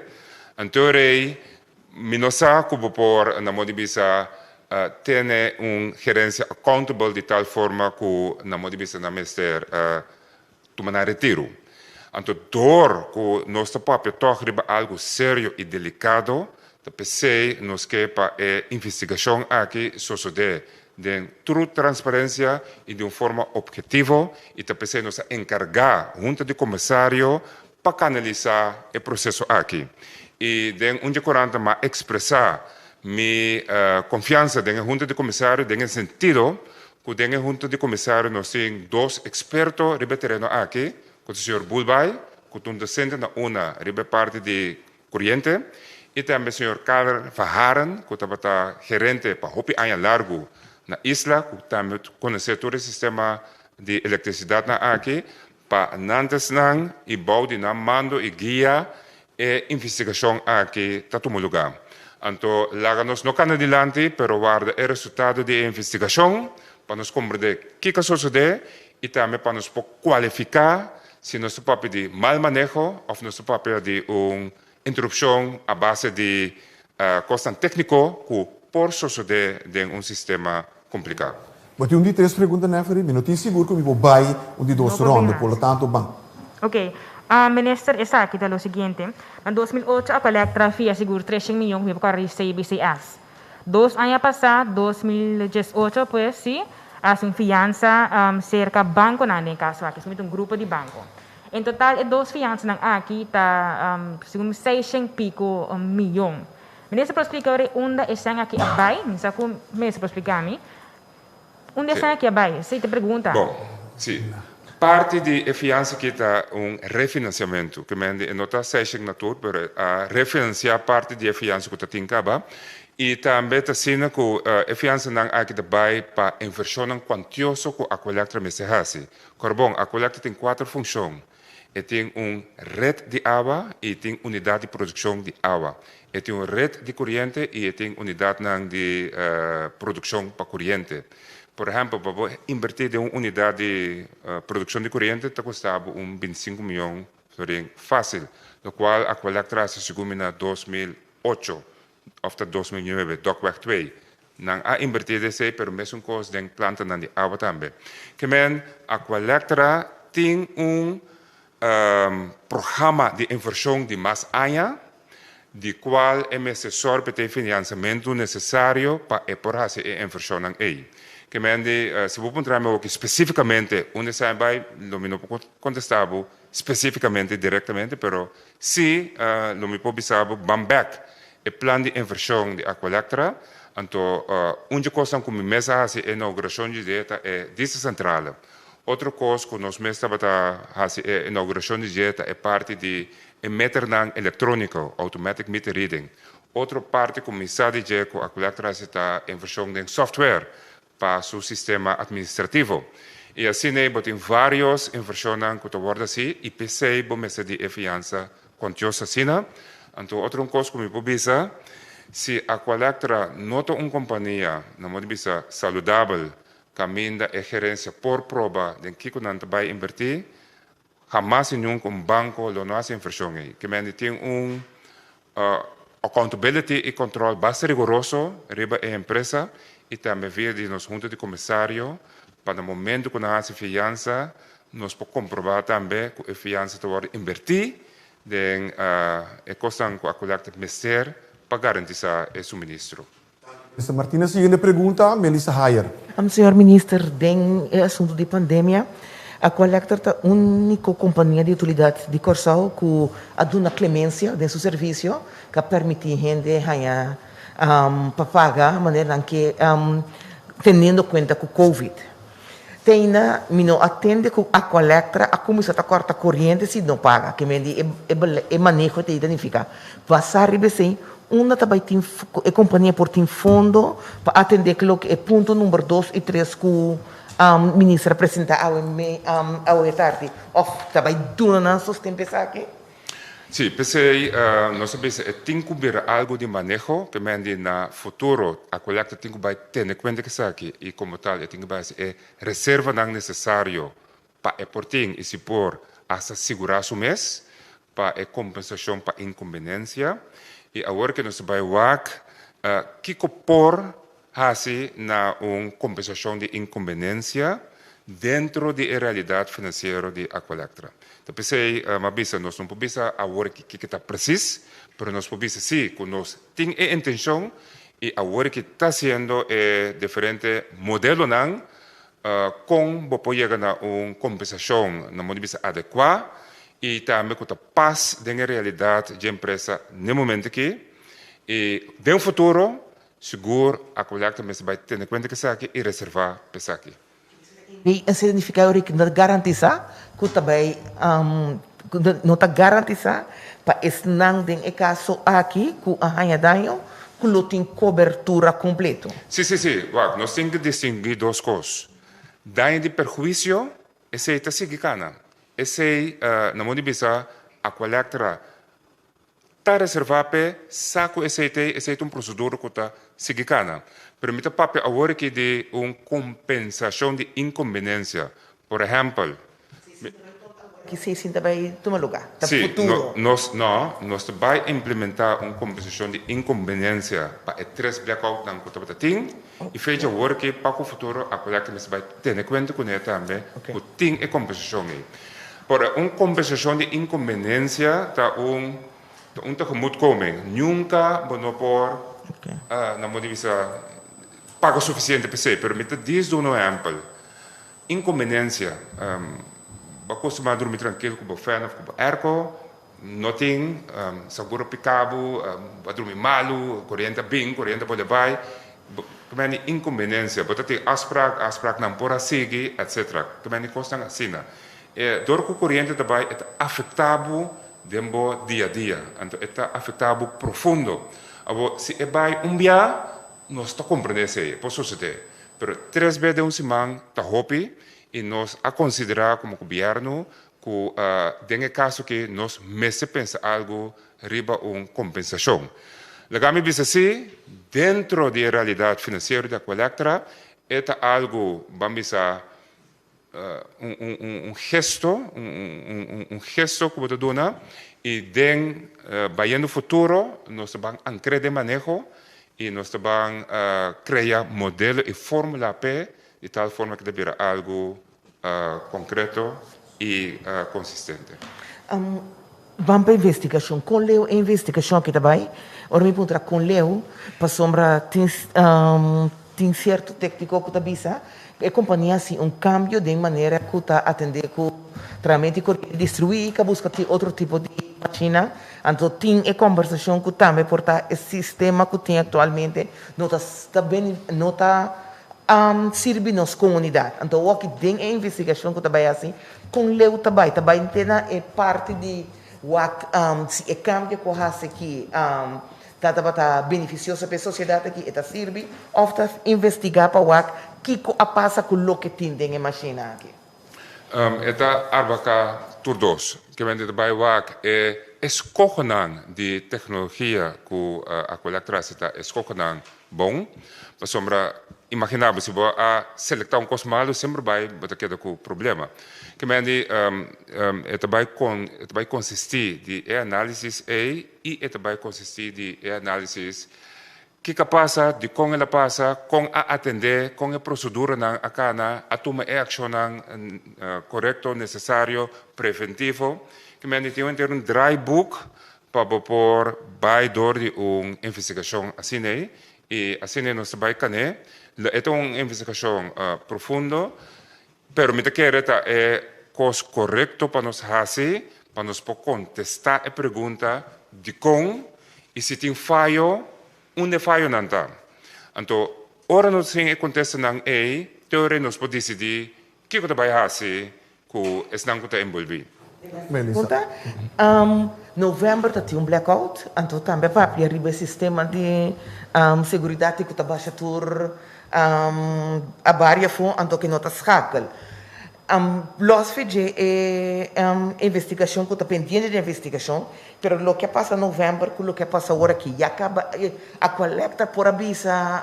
anto rei mi no sa ku bo por, na modo di bisa, tene un gerensia accountable di tal forma ku, na modo di bisa, nan mester tuma nan retiru. Anto dor ku nos ta papia tòg riba algu serio i delikado, ta p'esei nos ke pa e investigashon aki sosodé. den tur transparensia i di un forma obhetivo i ta p'esei nos a enkargá Hunta di Komisario pa kanalisá e proseso aki. I den un dje korant m'a ekspresá mi konfiansa den e Hunta di Komisario den e sentido ku den e Hunta di Komisario nos tin dos eksperto riba e tereno aki, ku ta señor Bulbaai, ku ta un dosente na una riba e parti di koriente, i tambe señor Karel Verharen, ku tabata gerente pa hopi aña largu na isla, ku tambe konosé tur e sistema di elektrisidatnan aki, Pa nan ta esnan i bou di nan mando i guia e investigashon aki ta tuma lugá. Anto laga nos no kana dilanti pero warda e resultado di e investigashon pa nos komprendé kiko a sosodé i tambe pa nos por kualifiká si nos ta papia di mal maneho òf nos ta papia di un interupshon a base di kosnan tékniko ku por sosodé den un sistema kompliká. Bo tin un di tres pregunta, Neferi? Mi no tin sigur ku mi por bai un di dos No por ronde, bin por lo hasi. tanto ban. Ok. Minister, esaki ta lo siguiente. Na 2008 Aqualectra fia sigur 300 miyon ku mi por kòrda di CBCS. Dos aña pasá, 2018 pues, si, a hasi un fiansa serka bankonan den e kaso aki, esaki ta un grupo di banko. En total e dos fiansanan aki ta segun mi seishen pico miyon. Minister por splika ora unda e sèn aki a bai? Mi sa ku minister por splika mi. Unda e sèn aki a bai? Esei ta pregunta. Bon, si. Parti di e fiansa aki ta un refinansiamentu. Ke mende e no ta seishen na tur, pero a refinansiá parti di e fiansa ku ta tin kaba. I tambe ta asina ku e fiansanan aki ta bai pa invershonnan kuantioso ku Aqualectra mester hasi. Korbon, Aqualectra tin kuater funshon. E tin un ret di awa i tin unidat di produkshon di awa. E tin un ret di koriente i e tin unidatnan di produkshon pa koriente. Por ehèmpel, pa bo inbertí den un unidat di produkshon di koriente ta kosta bo un bintisinku mion florin fásil, lokual Aqualectra a hasi segun mi na 2008. Of ta 2009, Dokweg 2. Nan a invertí den esei, pero mesun kos den plantanan di awa tambe. Ke men, Aqualectra tin un programa di invershon di mas aña, di kual e mester sòru pa e tin finansiamentu nesesario pa e por hasi e invershonnan ei. Ke men di, si bo puntra mi awoki spesífikamente unda esei a bai, lo mi no por kontestá bo spesífikamente direktamente, pero Sí, lo mi por bisa bo ban bek e plan di invershon di Aqualectra. Anto un dje kosnan ku mi mes a hasi e inaugurashon di dje ta e dieselcentrale. Otro kos ku nos mes tabata hasi e inaugurashon di dje ta e parti di e meternan elektróniko, automatic meter reading. Otro parti ku mi sa di dje ku Aqualectra hasi ta invershon den software pa su sistema administrativo. I asina bo tin varios invershonnan ku ta wòrdu hasi i p'esei bo mester di e fiansa kuantioso asina. Anto otro un kos ku mi por bisa, si Aqualectra no ta un kompania, nan por bisa, saludabel, kaminda e gerensia por proba den kiko nan ta bai invertí, Hamas y nunca un banco lo no haci inversion ey. Ke mende tin un accountability y control basta rigoroso riba e empresa y tambe via di nos hunta di comisario pa na momento cu nan haci fianza nos por comproba tambe cu e fianza ta wordo inverti den e cosnan cu Aqualectra mester pa garantisa e suministro. Mister Martina siguiente pregunta, Melissa Hayer. Señor Minister, den e asuntu di pandemia, Aqualectra ta úniko kompania di utilidat di Kòrsou ku a duna klemensia den su servisio ku a permití hende haña pa paga manera nan ke teniendo kuenta ku Covid. Te ainda mi no a tende ku Aqualectra a kuminsá ta kòrta koriente si no paga. Ke men di e maneho ta identifiká. Basá riba esei, unda ta bai tin e kompania por tin fondo pa atendé ku loke e punto number dos i tres ku minister a presentá awe awe tardi? Òf ta bai duna nan sosten pa esaki? Sí, p'esei nos a bisa e tin ku bira algu di maneho, ke men di na futuro Aqualectra tin ku bai tene kuenta ku esaki i komo tal e tin ku bai hasi e reservanan nesesario pa e por tin i si por hasta sigurá su mes pa e kompensashon pa inkonbenensia. I awor ke nos ta bai wak kiko por hasi na un kompensashon di inkonbenensia dentro di e realidat finansiero di Aqualectra. Ta p'esei m'a bisa nos no por bisa awor kiko ta presis, pero nos por bisa si ku nos tin e intenshon I awor ki ta hasiendo e diferente modelonan kon bo por yega na un kompensashon na modo di bisa adekuá i tambe ku ta pas den e realidat dje empresa n'e momento aki i den futuro sigur Aqualectra mester bai tene kuenta ku esaki i reservá pa esaki. I esei significa ora ku no ta garantisa ku ta bai ku no ta garantisa pa esnan den e kaso aki ku a haña daño ku lo tin kobertura kompleto. Sí, sí, sí. Wak, nos tin ku distinguí dos kos. Daño di perhuisio, esei ta sigui kana. Esei, na modo di bisa, Aqualectra Ta reservá p'e sa ku esei ta esei ta un prosedura ku ta sigui kana. Pero mi ta papia awor aki di un kompensashon di inkonbenensia. Por ehèmpel, mi. Ki esei sin ta bai tuma lugá? Ta Sí, futuro. nos, no, nos ta bai implementá un kompensashon di inkonbenensia pa e tres blackoutnan ku tabata tin. I fecha awor aki pa ku futuro Aqualectra mester bai tene kuenta kuné tambe ku tin e kompensashon ei. Por un kompensashon di inkonbenensia ta un ta un tegemoetkoming. Nunka bo no por na modo di bisa paga sufisiente p'esei, pero mi ta dis duna un ehèmpel. Inkonbenensia, bo a kustumá drumi trankil ku bo fèn òf ku bo èrko, no tin seguro pika bo, bo a drumi malu, koriente a bin, koriente a bolbe bai, Ke mende inkonbenensia, bo ta tin afsprak, afspraknan por a sigui, etsetera. Ke mende kosnan asina. E dor ku koriente ta bai e ta afektá bo den bo dia a dia. Anto e ta afektá bo profundo. Awor, si e bai un bia, nos ta komprendé esei, e por susedé. Pero tres bes den un siman ta hopi i nos a konsiderá komo gobièrnu ku den e kaso aki nos mester pensa algu riba un kompensashon. Laga mi bisa si, dentro di e realidat finansiero di Aqualectra, e ta algu, ban bisa, un un un gesto, un un gesto ku bo ta duna i den bayendo futuro nos ta ban ankr'é den maneho i nos ta ban krea modelo i fórmula p'e di tal forma ku ta bira algu Concreto y consistente. Ban pa investigashon. Kon leu e investigashon aki ta bai? Ora mi puntra kon leu, pasobra tin tin sierto tekniko ku ta bisa ku e kompania hasi un kambio den manera ku ta atendé ku tratamentu di koriente destruí i ka buska tin otro tipo di mashina. Anto tin e kombersashon ku tambe por ta e sistema ku tin aktualmente no ta no ta A sirbi nos komunidat. Anto awor den e investigashon ku ta bai hasi, kon leu ta bai? Ta bai te na e parti di wak si e kambio ku a hasi aki ta tabata benefisioso pa e sosiedat aki, e ta sirbi òf ta investigá pa wak kiko a pasa ku loke tin den e mashina aki? E ta abarká tur dos. Kimente ta bai wak e eskohonan di teknologia ku Aqualectra hasi ta eskohonan bon. Pasobra imaginá bo si bo a selektá un kos malu semper bai bo ta keda ku problema. Kimente e ta bai kon e ta bai konsistí di e análisis ei i e ta bai konsistí di e análisis Kiko a pasa, dikon el a pasa, kon a atendé, kon e proseduranan a kana, a tuma e akshonnan korekto, nesesario, preventivo. Ki mende tin henter un draaiboek pa bo por bai dor di un investigashon asina ei i asina ei nos ta bai kané. Lo e ta un investigashon profundo, pero mi ta kere ta e kos korekto pa nos hasi pa nos por kontestá e pregunta dikon i si tin fayo, unda e fayonan ta. Anto, ora nos tin e kontestanan ei, te ora ei nos por disidí kiko ta bai hasi ku esnan ku ta enbolbí. Pregunta, November ta tin un blackout, anto tambe a papia riba e sistema di seguridat ku ta basha tur a baria afó, anto ku no ta schakel. Los fe dje e investigashon ku ta pendiente di investigashon, pero loke a pasa novèmber ku loke a pasa awor aki ya kaba Aqualectra por a bisa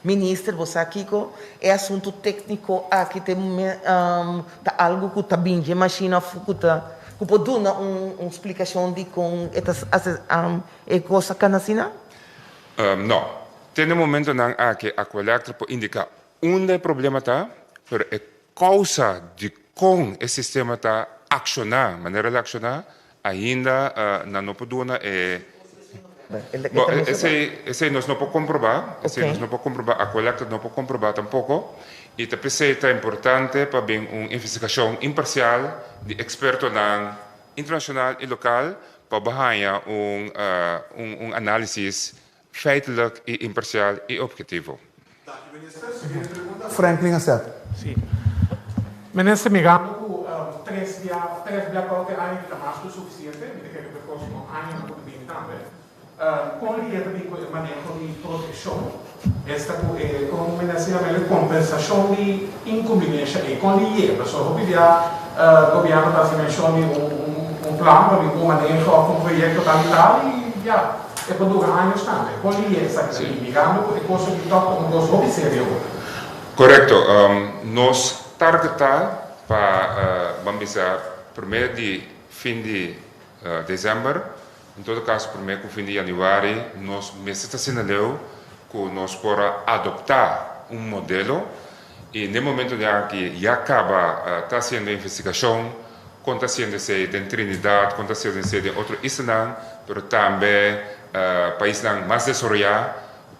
minister bo sa kiko e asuntu tékniko aki ta ta algu ku ta bin dje mashina òf ku ta ku por duna un splikashon di kon e ta e kos a kana asina? No. Te na e momentonan aki Aqualectra por indiká Unda e problema ta, pero e kousa dikon e sistema ta akshoná manera el a akshoná, ainda nan no por duna e. Bo, esei, esei nos no por komprobá, esei nos no por komprobá, Aqualectra no por komprobá tampoko, i ta p'esei ta importante pa bin un investigashon imparsial di ekspertonan internashonal i lokal pa bo haña un un un análisis feitelijk i imparsial i obhetivo. Danki minister. Siguiente pregunta, Franklin Asset. Sí. Minister, mirando ku tres bia, tres blackout e aña aki ta mas ku sufisiente, mi ta kere ku e próksimo aña nan por ta bini tambe. Kon lidia ta bin ku e maneho di protekshon, esta ku e, kon minister yama el, e kompensashon di inkumbinensha ei, kon liye? Pasobra hopi bia gobièrnu ta hasi menshon di un un plan pa bin ku un maneho òf un proyekto tal i tal i ya. E por dura años tambe. Kon liye esaki ta bin? Mirando ku e kos aki tòg ta un kos hopi serio. Korekto. Nos target ta pa ban bisa promé di fin di desèmber, en todo kaso promé ku fin di yanüari nos mester ta asina leu ku nos por a adoptá un modelo i n'e momento di aki ya kaba ta hasiendo investigashon Kon ta siendo esei den Trinidad, kon ta siendo esei den otro islanan, pero tambe paisnan mas desaroyá,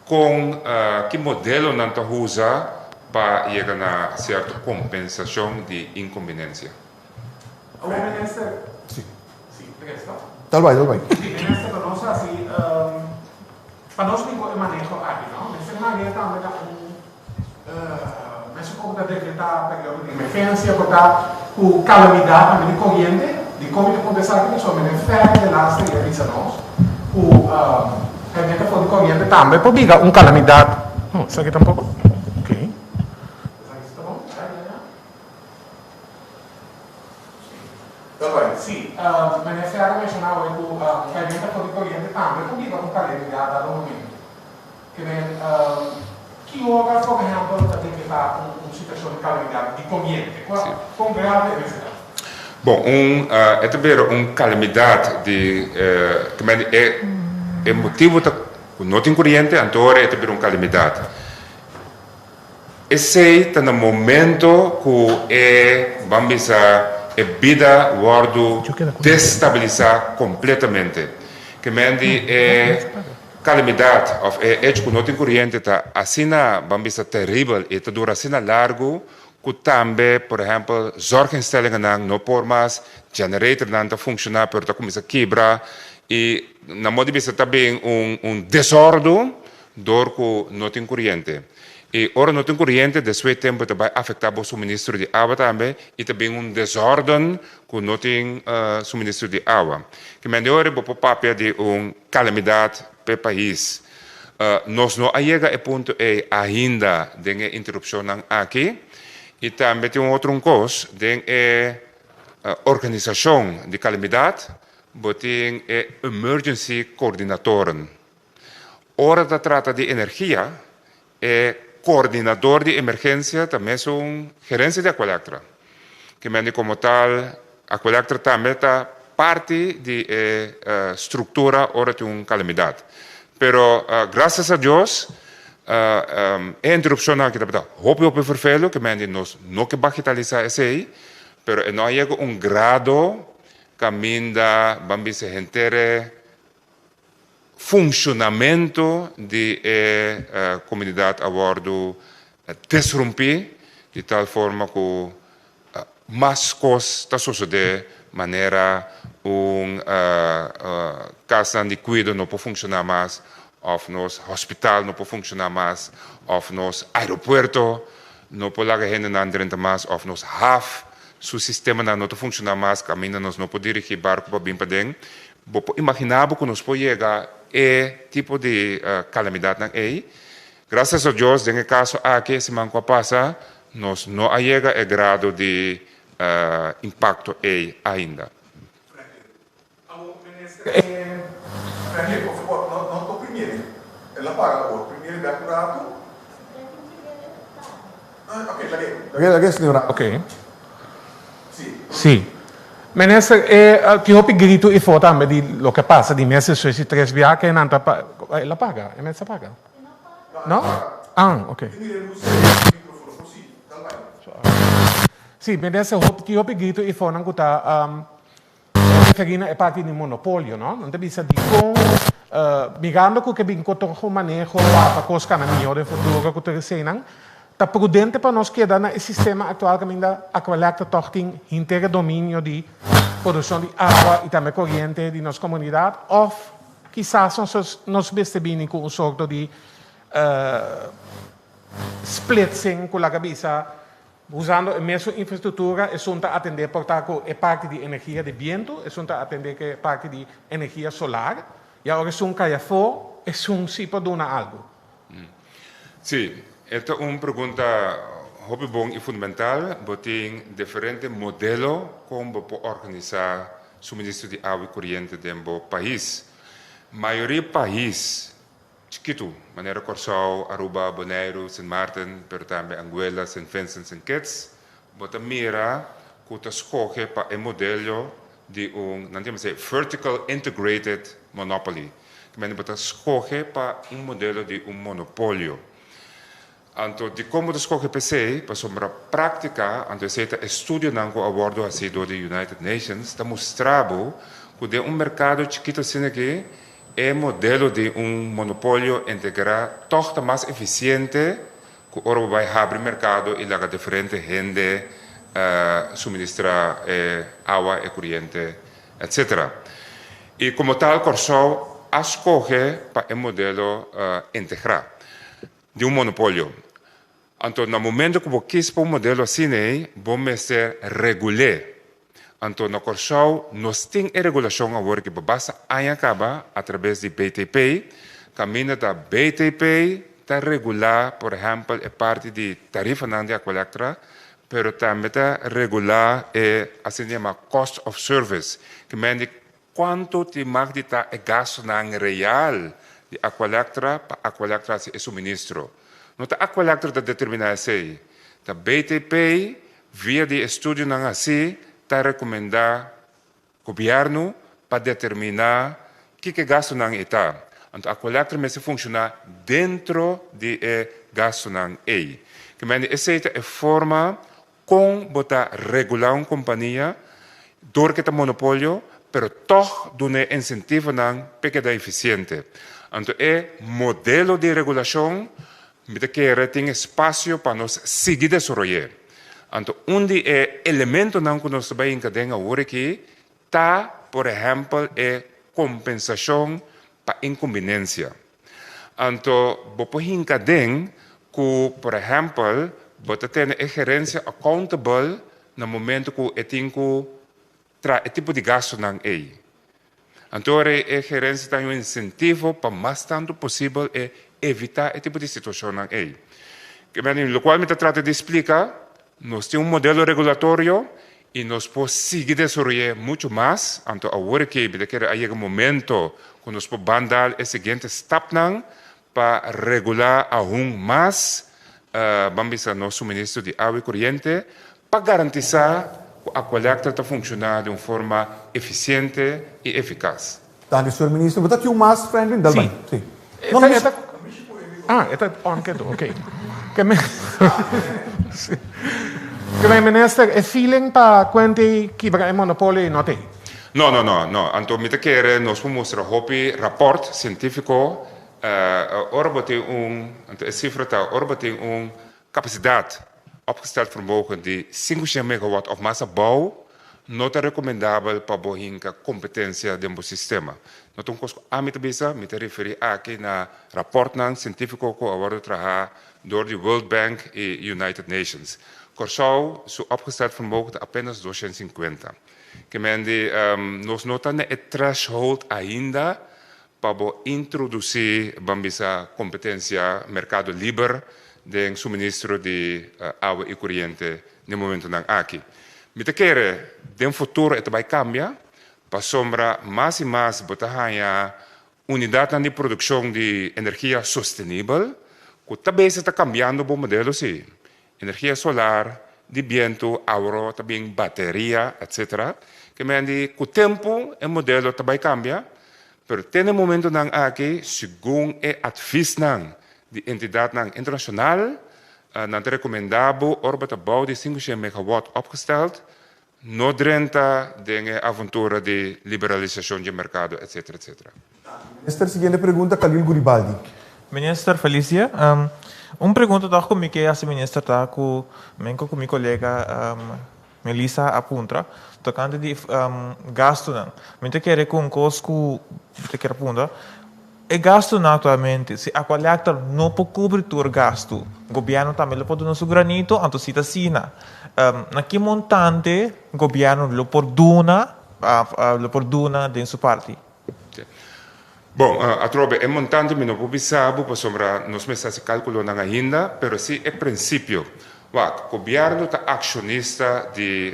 kon ki modelonan ta usa pa yega na sierto kompensashon di inkombinensia? Awor minister, si, tres no? Tal bai, tal bai. Si, minister, pa nos hasi, pa nos bin ku e maneho aki, no? Mester maneha tambe ta un. Mesun komo ta dekretá periodo di emergensia por ta ku kalamidat tambe di koriente. Dikon mi ta puntra esaki? Pasobra mi den fèrè de laste i a bisa nos ku kaliente for di koriente tambe por bira un kalamidat. Oh, esaki tampoko? Ok. Esaki si ta bon? Ya, ya, ya. Si. Meneer Fèrè a menshoná awe ku kaliente for di koriente tambe por bira un kalamidat dado momento. Ke men, ki ora, por ehèmpel, ta dekretá un situashon di kalamidat di koriente? Kua, kon grave e mester ta? Bon, un, e ta bira un kalamidat di, ke men e, e motibu ta ku no tin koriente, anto ora e ta bira un kalamidat. Esei ta na momento ku e, ban bisa, e bida wòrdu destabilisá kompletamente. Ke men di e kalamidat òf e echo ku no tin koriente ta asina, ban bisa, teribel i ta dura asina largu ku tambe, por ehèmpel, zorginstellingennan no por mas, generatornan ta funshoná pero ta kuminsá kibra i na modo di bisa ta bin un un desòrdu Dor ku no tin kuriente. I ora no tin kuriente despues tempu ta bai afektá bo suministro di awa tambe i ta bin un desorden ku no tin suministro di awa. Ki mende ora bo por papia di un kalamidat p'e pais. Nos no a yega e punto ei ainda den e interupshonnan aki. I tambe tin un otro un kos, den e organisashon di kalamidat bo tin e emergency coördinatoren. Ora ta trata di energia, e coordinador di emergencia ta mesun gerencia di Aqualectra. Ke mende como tal Aqualectra tambe ta parti di e structura ora tin un calamidad. Pero gracias a Dios e interrupcionnan aki tabata hopi hopi vervelu, ke mende nos no ke bagitalisa esey, pero e no a yega un grado caminda ban bisa henter e Funshonamentu di e komunidat a wòrdu desrumpí di tal forma ku mas kos ta sosodé manera un kasnan di kuido no por funshoná mas òf nos hospital no por funshoná mas òf nos aeropuerto no por laga hendenan drenta mas òf nos haf su sistemanan no ta funshoná mas kaminda nos no por dirigí barku pa bin paden. Bo por imaginá bo ku nos por yega e tipo di kalamidatnan ei? Grasias a Dios, den e kaso aki e siman ku a pasa, nos no a yega e grado di impakto ei ainda. Franklin, por fabor, no no to primier. El a paga awor. Primier bek un ratu. Ok, lag'é. Lag'é, lag'é, señora. Ok. Sí. Minister, e tin hopi gritu ifo tambe di loke a pasa di mes despues di tres biaha ke nan ta pa, el a paga, e mester a paga? No? Ah, ok. Sí, minister, tin hopi gritu ifo nan ku ta referí na e parti di monopolio, no? Nan ta bisa dikon. Mirando ku ke bin ku tur un maneho pa kos kana mihó den futuro ku tur eseinan, ta prudente pa nos keda na e sistema aktual kaminda Aqualectra tòg tin henter e dominio di produkshon di awa i tambe koriente di nos komunidat òf kisas nos nos mester bini ku un sorto di splitsing ku laga bisa Usando e mesun infrastruktura, esun ta atendé por ta ku e parti di energia di bientu, esun ta atendé ku e parti di energia solar. I awor esun kai afó, esun si por duna algu. Sí, e ta un pregunta hopi bon i fundamental. Bo tin diferente modelo kon bo por organisá suministro di awa i koriente den bo pais. Mayoria pais Chikitu, manera Kòrsou, Aruba, Boneiru, Sint Maarten, pero tambe Anguilla, Sint Vincent, Sint Kitts, bo ta mira ku ta skohe pa e modelo di un, nan ta yama esei vertical integrated monopoly. Ki mende bo ta skohe pa un modelo di un monopolio. Anto dikon bo ta skohe pa esei? Pasobra práktika, anto esei ta estudionan ku a wòrdu hasí dor di United Nations, ta mustra bo ku den un merkado chikitu asina aki e modelo di un monopolio integrá tòg ta mas efisiente ku ora bo bai habri merkado i laga diferente hende suministrá e awa, e kuriente, etcetera. I komo tal Kòrsou a skohe pa e modelo integrá. Di un monopolio. Anto na momento ku bo kis pa un modelo asina ei, bo mester regul'é. Anto na Kòrsou nos tin e regulashon awor ki pa basta aña kaba atrabes di BTP, kaminda ta BTP ta regulá por ehèmpel e parti di tarifanan di Aqualectra, pero tambe ta regulá e asina yama cost of service, ki men di Kuantu tin mag di ta e gastunan real di Aqualectra pa Aqualectra hasi e suministro? No ta Aqualectra ta determiná esei. Ta BTP, via di estudionan hasí, ta rekomendá gobièrnu pa determiná kiko e gastunan ei ta. Anto Aqualectra mester funshoná dentro di e gastunan ei. Kemende esei ta e forma Kon bo ta regulá un kompania dor ke ta monopolio pero tòg dun'é insentivonan p'e keda efisiente? Anto e modelo di regulashon mi ta kere tin espasio pa nos sigui desaroy'é. Anto un di e elementonan ku nos ta bai hinka den awor aki ta por ehèmpel e kompensashon pa inkumbinensia. Anto bo por hinka den ku, por ehèmpel, bo ta tene e gerensia accountable na momento ku e tin ku traha e tipo di gastunan ei. Anto ora e gerensia ta haña un insentivo pa mas tantu posibel e evitá e tipo di situashonnan ei. Lokual mi ta trata di splika, nos tin un modelo regulatorio I nos por sigui desaroy'é muchu mas, anto awor aki mi ta kere a yega momento ku nos por ban dal e siguiente stapnan pa regulá aun mas, ban bisa nos suministro di awa i koriente, pa garantisá ku Aqualectra ta funshoná di un forma efisiente i efikas. Danki, señor minister. Bo ta tin un mas, Franklin? Dal bai. Sí. Sí. No, no, E ta, ah, e ta on ketu, oké. Ke men, sí. Ke men minister, e feeling pa kuenti kibra e monopolio ei no t'ei. No, no, no, no. Anto mi ta kere nos por mustra hopi raport sientífiko, ora bo tin un, anto e sifra ta ora bo tin un Kapasidat, opgesteld vermogen, di 500 megawatt òf mas abou no ta rekomendabel pa bo hinka kompetensia den bo sistema. No ta un kos ku ami ta bisa, mi ta referí aki na rapòrtnan sientífiko ku a wòrdu trahá dor di World Bank i United Nations. Kòrsou su opgesteld vermogen ta apenas 250. Ke men di nos no ta na e threshold ainda Pa bo introdusí, ban bisa, kompetensia merkado liber den suministro di awa i kuriente den momentunan aki. Mi ta kere den futuro e ta bai kambia, pasobra mas i mas bo ta haña unidatnan di produkshon di energia sostenibel ku ta bes ta kambiando bo modelo si. Energia solar, di bientu, awor ta bin bateria, etc. Ke men di ku tempu e modelo ta bai kambia, pero te na e momentunan aki segun e advisnan di entidatnan internashonal, nan ta rekomendá bo ora bo ta bou di 500 megawatt opgesteld, no drenta den e avontura di liberalisashon dje merkado etcetera etcetera. Minister, siguiente pregunta, Khalil Guribaldi. Minister, felis dia. Un pregunta tòg ku mi ke hasi minister ta ku menko ku mi kolega Melissa a puntra tokante di gastunan. Mi ta kere ku un kos ku mi ta kere puntra, e gastunan aktualmente si Aqualectra no por kubri tur gastu, gobièrnu tambe lo por duna su granito? Anto si ta asina, na ki montante gobièrnu lo por duna lo por duna den su parti? Bon, atrobe e montante mi no por bisa bo pasobra nos mester hasi kalkulonan ainda, pero si e prinsipio. Wak, gobièrnu ta akshonista di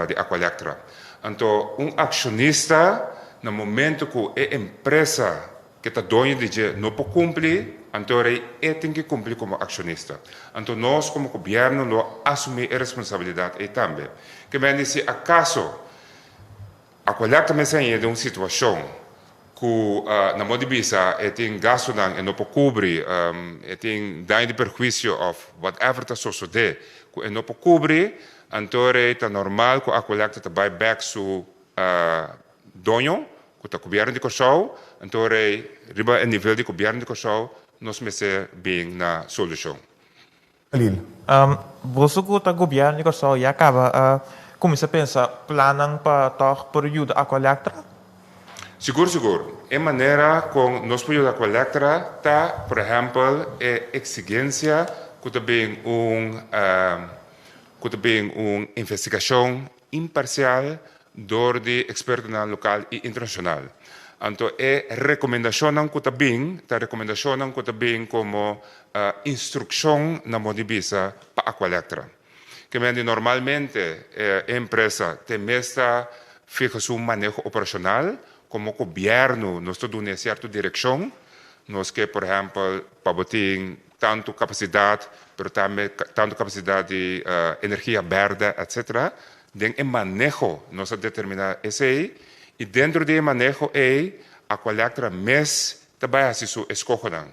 di Aqualectra. Anto un akshonista na momento ku e empresa ke ta doño di dje no por kumpli, anto rei e tin ke kumpli komo akshonista. Anto nos komo gobièrnu lo asumí e responsabilidat ei tambe. Ke men di si akaso Aqualectra mester hañ'é den un situashon ku na modo di bisa e tin gastunan e no por kubri, e tin daño di perhuisio òf whatever ta sosodé ku e no por kubri, anto rei ta normal ku Aqualectra ta bai bèk su doño ku ta Gobièrnu di Kòrsou, anto rei riba e nivel di Gobièrnu di Kòrsou nos mester bin na solushon. Khalil. Boso ku ta gobièrnu di Kòrsou ya kaba a kuminsá pensa plannan pa tòg por yuda Aqualectra? Sigur sigur. E manera kon nos por yuda Aqualectra ta por ehèmpel e eksigensia ku ta bin un ku ta bin un investigashon imparsial dor di ekspertonan lokal i internashonal. Anto e rekomendashonnan ku ta bin ta rekomendashonnan ku ta bin komo instrukshon na modo di bisa pa Aqualectra. Ke men di normalmente e empresa te mes ta fiha su maneho operashonal, komo gobièrnu nos ta duna e sierto direkshon, nos ke por ehèmpel pa bo tin tantu kapasidat pero tambe tantu kapasidat di energia bèrdè etcetera. Den e maneho nos a determiná esei i dentro di e maneho ei Aqualectra mes ta bai hasi su eskohonan.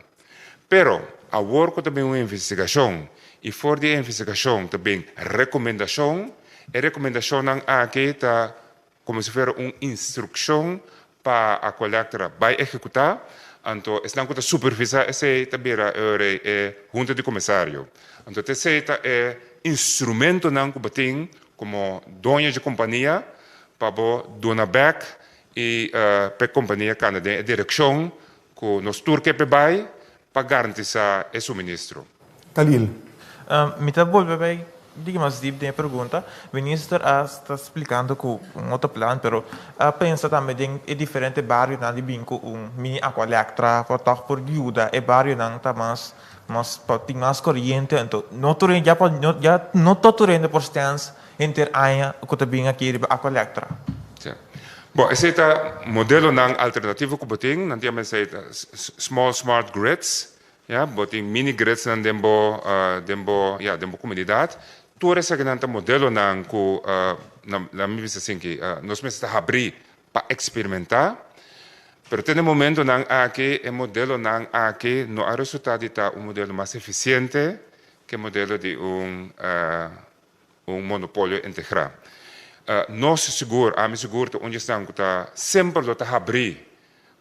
Pero awor ku ta bin un investigashon i for di e investigashon ta bin rekomendashon, e rekomendashonnan aki ta komo si fuera un instrukshon pa Aqualectra bai ehekutá, anto esnan ku ta supervisá esei ta bira e ora ei e hunta di komisario. Anto ta esei ta e instrumentonan ku bo tin komo doño dje kompania pa bo duna bèk i pa e kompania kanda den e direkshon ku nos tur ke p'e bai pa garantisá e suministro. Khalil. Mi ta bolbe bai diki mas dip den e pregunta. Minister a sta splikando ku un otro plan, pero a pensa tambe den e diferente barionan di bin ku un mini Aqualectra pa tòg por yuda e barionan ta mas mas pa tin mas koriente. Anto no tur hende ya pa ya no ta tur hende por stèns henter aña ku ta bin aki riba Aqualectra. Sí. Bon, esei ta modelonan alternativo ku bo tin. Nan tin a mester esei ta small smart grids. Ya, bo tin mini gridsnan den bo den bo ya den bo komunidat. Tur esakinan ta modelonan ku na na mi bisa asinki nos mester ta habrí pa eksperimentá. Pero te na e momentonan aki e modelonan aki no a resultá di ta un modelo mas efisiente ke modelo di un un monopolio integrá. Nos sigur, ami sigur ta un di esnan ku ta semper lo ta habrí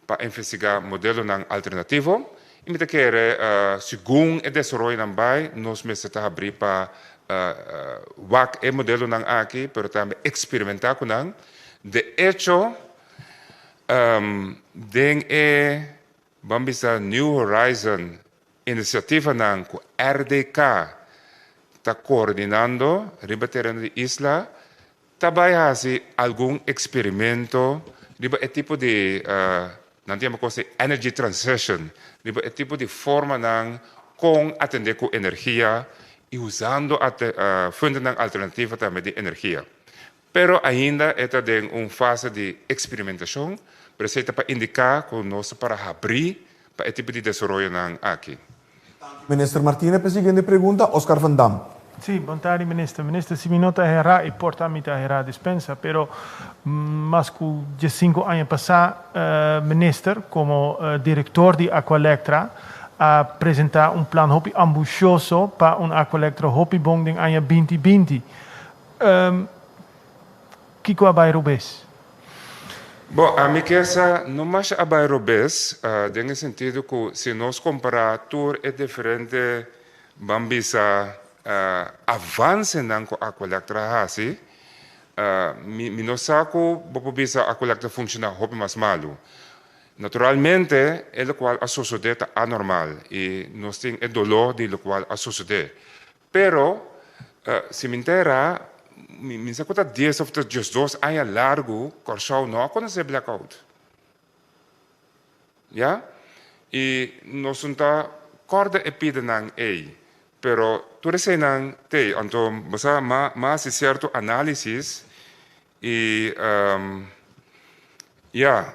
pa investigá modelonan alternativo i mi ta kere segun e desaroyonan bai nos mester ta habrí pa wak e modelonan aki pero tambe eksperimentá ku nan. De echo den e ban bisa New Horizon Inisiativanan ku RDK ta koordinando riba tereno di isla ta bai hasi algun eksperimento riba e tipo di, nan ta yama kos di energy transition, riba e tipo di formanan kon atendé ku energia i usando fuentenan alternativo tambe di energia. Pero ainda e ta den un fase di eksperimentashon, pero esei ta pa indiká ku nos ta para habrí pa e tipo di desaroyonan aki. Minister Martina p'e siguiente pregunta, Oscar van Dam. Sí, bon tardi minister. Minister, si mi no ta herá i por ta mi ta herá dispensa, pero mas ku diesinku aña pasá minister komo direktor di Aqualectra a presentá un plan hopi ambushioso pa un Aqualectra hopi bon den aña binti binti. Kiko a bai robes? Bon, ami ke sa no masha a bai robes, den e sentido ku si nos kompará tur e diferente, ban bisa, avansenan ku Aqualectra a hasi, mi mi no sa ku bo por bisa Aqualectra ta funshoná hopi mas malu. Naturalmente e lokual a sosodé ta anormal i nos tin e doló di lokual a sosodé. Pero, si mi ntera, mi mi sa ku ta dies òf ta diesdos aña largu Kòrsou no a konosé blackout. Ya? I nos no ta kòrda e pidanan ei, pero tur eseinan t'ei. Anto bo sa, m'a m'a hasi sierto análisis i ya,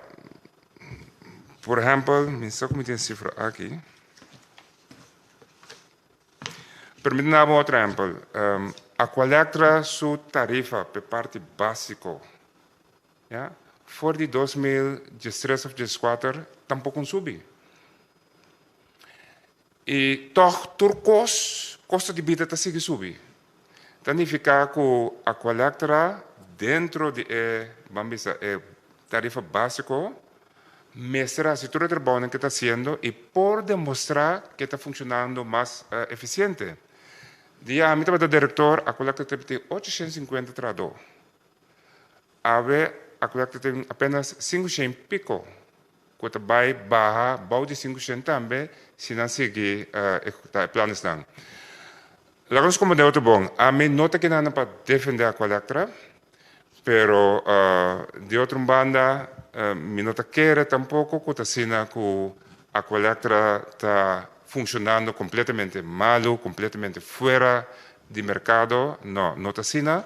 por ehèmpel, mi sa ku mi tin e sifra aki. Permiti daba un otro ehempel. Aqualectra su tarifa p'e parti básiko, ya, for di 2013 òf dieskuater tampoko un subi. I tòg tur kos, kosto di bida ta sigui subi. Ta nifiká ku Aqualectra dentro di e, ban bisa, e tarifa básiko Mester hasi tur e trabounan ke ta hasiendo i por demostrá ke ta funshonando mas efisiente. Dia ami tabata direktor, Aqualectra tabatin 850 trahadó. Awe Aqualectra tin apenas 500 i piko, ku ta bai baha bou di 500 tambe si nan sigui ehekutá e planesnan. Laga nos komprendé otro bon, ami no ta kina pa defendé Aqualectra, pero di otro un banda mi no ta kere tampoko ku ta asina ku Aqualectra ta funshonando kompletamente malu, kompletamente fuera di merkado, no, no ta asina.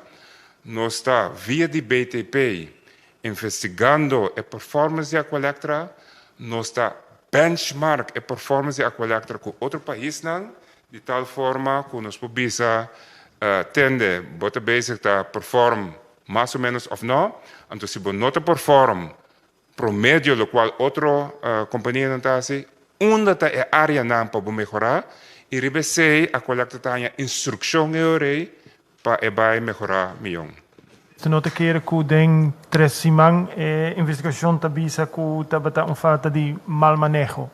Nos ta via di BTP investigando e performance di Aqualectra, nos ta benchmark e performance di Aqualectra ku otro paisnan, Di tal forma ku nos por bisa, Tende, bo ta bezig ta perform mas o ménos òf nò? Anto si bo no ta perform promedio lokual otro kompanianan ta hasi, unda ta e áreanan pa bo mehorá? I riba esei Aqualectra ta haña instrukshon e ora ei pa e bai mehorá mion. Si no ta kere ku den tres siman e investigashon ta bisa ku tabata un falta di mal maneho.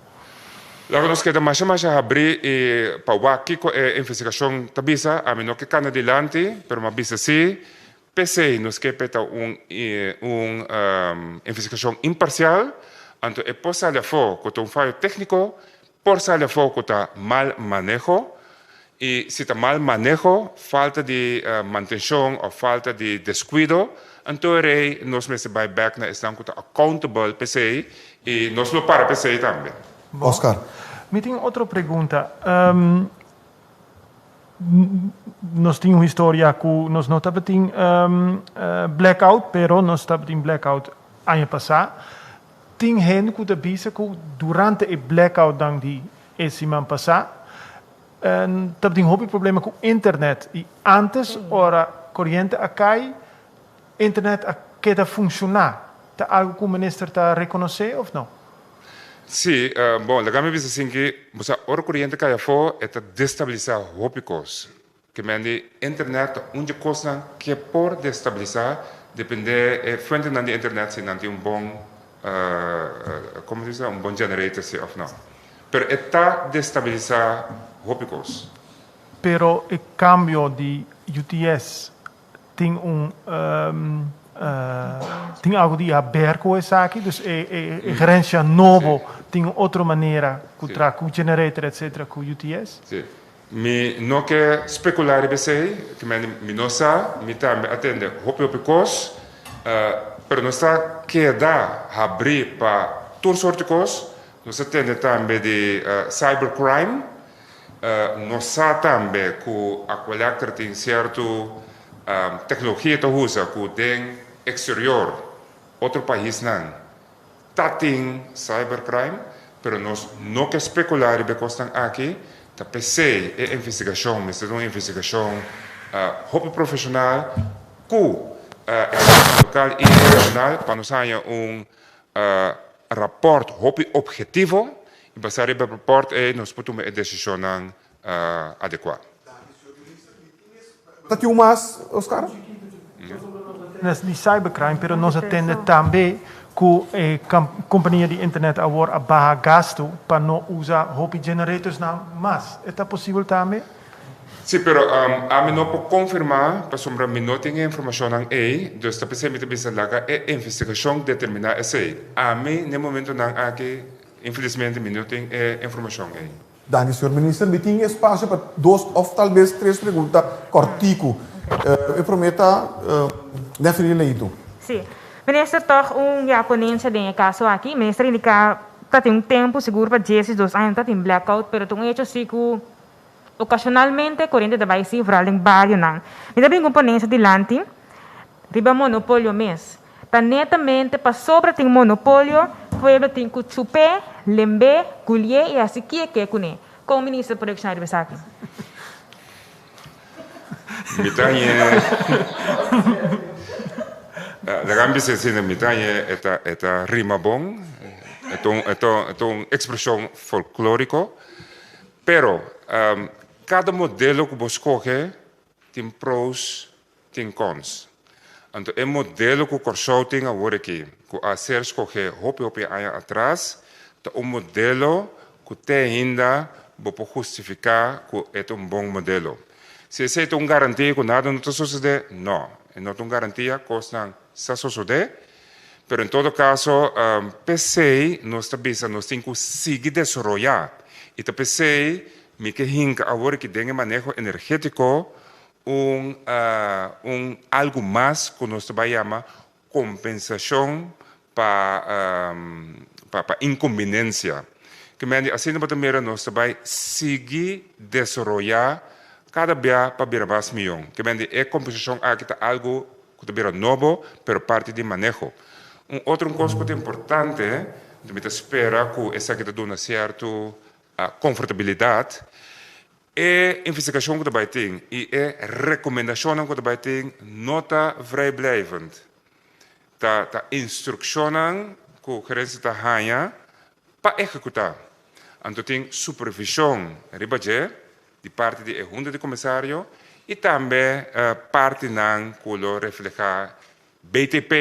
Laga nos keda masha masha habrí i pa wak kiko e investigashon ta bisa. Ami no ke kana dilanti, pero mi a bisa si. P'esei nos ke p'e ta un un investigashon imparsial, anto e por sali afó ku ta un fayo tékniko, por sali afó ku ta mal maneho. I si ta mal maneho, falta di mantenshon òf falta di deskuido, anto e rei nos mester bai bèk na esnan ku ta accountable p'esei i nos lo para p'esei tambe. Oscar. Mi tin otro pregunta. Nos tin un historia ku nos no tabatin blackout, pero nos tabatin blackout aña pasá. Tin hende ku ta bisa ku durante e blackoutnan di e siman pasá, Tabatin hopi problema ku internet i antes ora koriente a kai internet a keda funshoná. Ta algu ku minister ta rekonosé òf no? Sí, bon, laga mi bisa sin ki bo sa ora koriente kai afó e ta destabilisá hopi kos. Ke men di internet ta un dje kosnan ke por destabilisá dependé e fuentenan di internet si nan tin un bon komo se bisa un bon generator si òf no. Pero e ta destabilisá hopi kos. Pero e kambio di UTS tin un tin algu di haber ku esaki? Dus e gerensia nobo tin un otro manera ku traha ku generator etcetera ku UTS? Sí. Mi no ke spekulá riba esei, ke mende mi no sa, mi tambe a tende hopi hopi kos, pero nos ta keda habrí pa tur sorti kos, nos a tende tambe di cyber crime, nos sa tambe ku Aqualectra tin sierto teknologia ta usa ku den eksterior otro paisnan Ta tin cybercrime, pero nos no ke speculá riba e kosnan aki. Ta p'esei e investigashon mester ta un investigashon hopi profeshonal ku ekspertonan lokal i internashonal pa nos haña un rapòrt hopi ophetivo i basá riba e rapòrt ei nos por tuma e desishonnan adekuá. Ta tin un mas, Oscar? tende di cybercrime, pero nos a tende tambe ku e kompania di internet awor a baha gastu pa no usa hopi generatorsnan mas. E ta posibel tambe? Sí, pero ami no por konfirmá pasobra mi no tin e informashonnan ei, dus ta p'esei mi ta bisa laga e investigashon determiná esei. Ami n'e momentonan aki infelismente mi no tin e informashon ei. Danki señor Minister. Mi tin espacio pa dos of tal bes tres pregunta cortico. E prome ta Nefri Leito. Sí. Minister tog un ya ponencia den e caso aki. Minister indica ta tin un tempo sigur pa 12 aña no ta tin blackout pero ta un hecho si cu ocasionalmente coriente ta bay si vooral den barionan. Mi ta bin cu un ponencia dilanti riba monopolio mes. Ta netamente pasobra tin monopolio, pueblo tin ku chup'é, lemb'é, gulié i hasi kie ke kuné. Kon minister por reakshoná riba esaki? Mi ta hañ'é, laga mi bisa asina, mi ta hañ'é e ta e ta rima bon, e ta un e ta e ta un ekspreshon folklóriko, pero kada modelo ku bo skohe tin pros tin cons. Anto e modelo cu Corsou tin awor aki, cu a ser scoge hopi hopi aña atras, ta un modelo cu te ainda bo por hustifica cu e ta un bon modelo. Si esey ta un garantia cu nada no ta sosode, no, e no ta un garantia, cosnan sa sosode, pero en todo caso p'esey nos ta bisa nos tin cu sigui desaroya y ta p'esey mi ke hinca awor aki den e maneho energetico Un un algu mas ku nos ta bai yama kompensashon pa pa pa inkombinensia. Ke mende asina bo ta mira nos ta bai sigui desaroyá kada bia pa bira mas mion. Ke mende e kompensashon aki ta algu ku ta bira nobo pero parti di maneho. Un otro un kos ku ta importante, mi ta spera ku esaki ta duna sierto konfortabilidat, E investigashon ku ta bai tin i e rekomendashonnan ku ta bai tin no ta vrijblijvend. Ta ta instrukshonnan ku gerensia ta haña pa ehekutá. Anto tin supervishon riba dje di parti di e hunta di komisario i tambe partinan ku lo reflehá BTP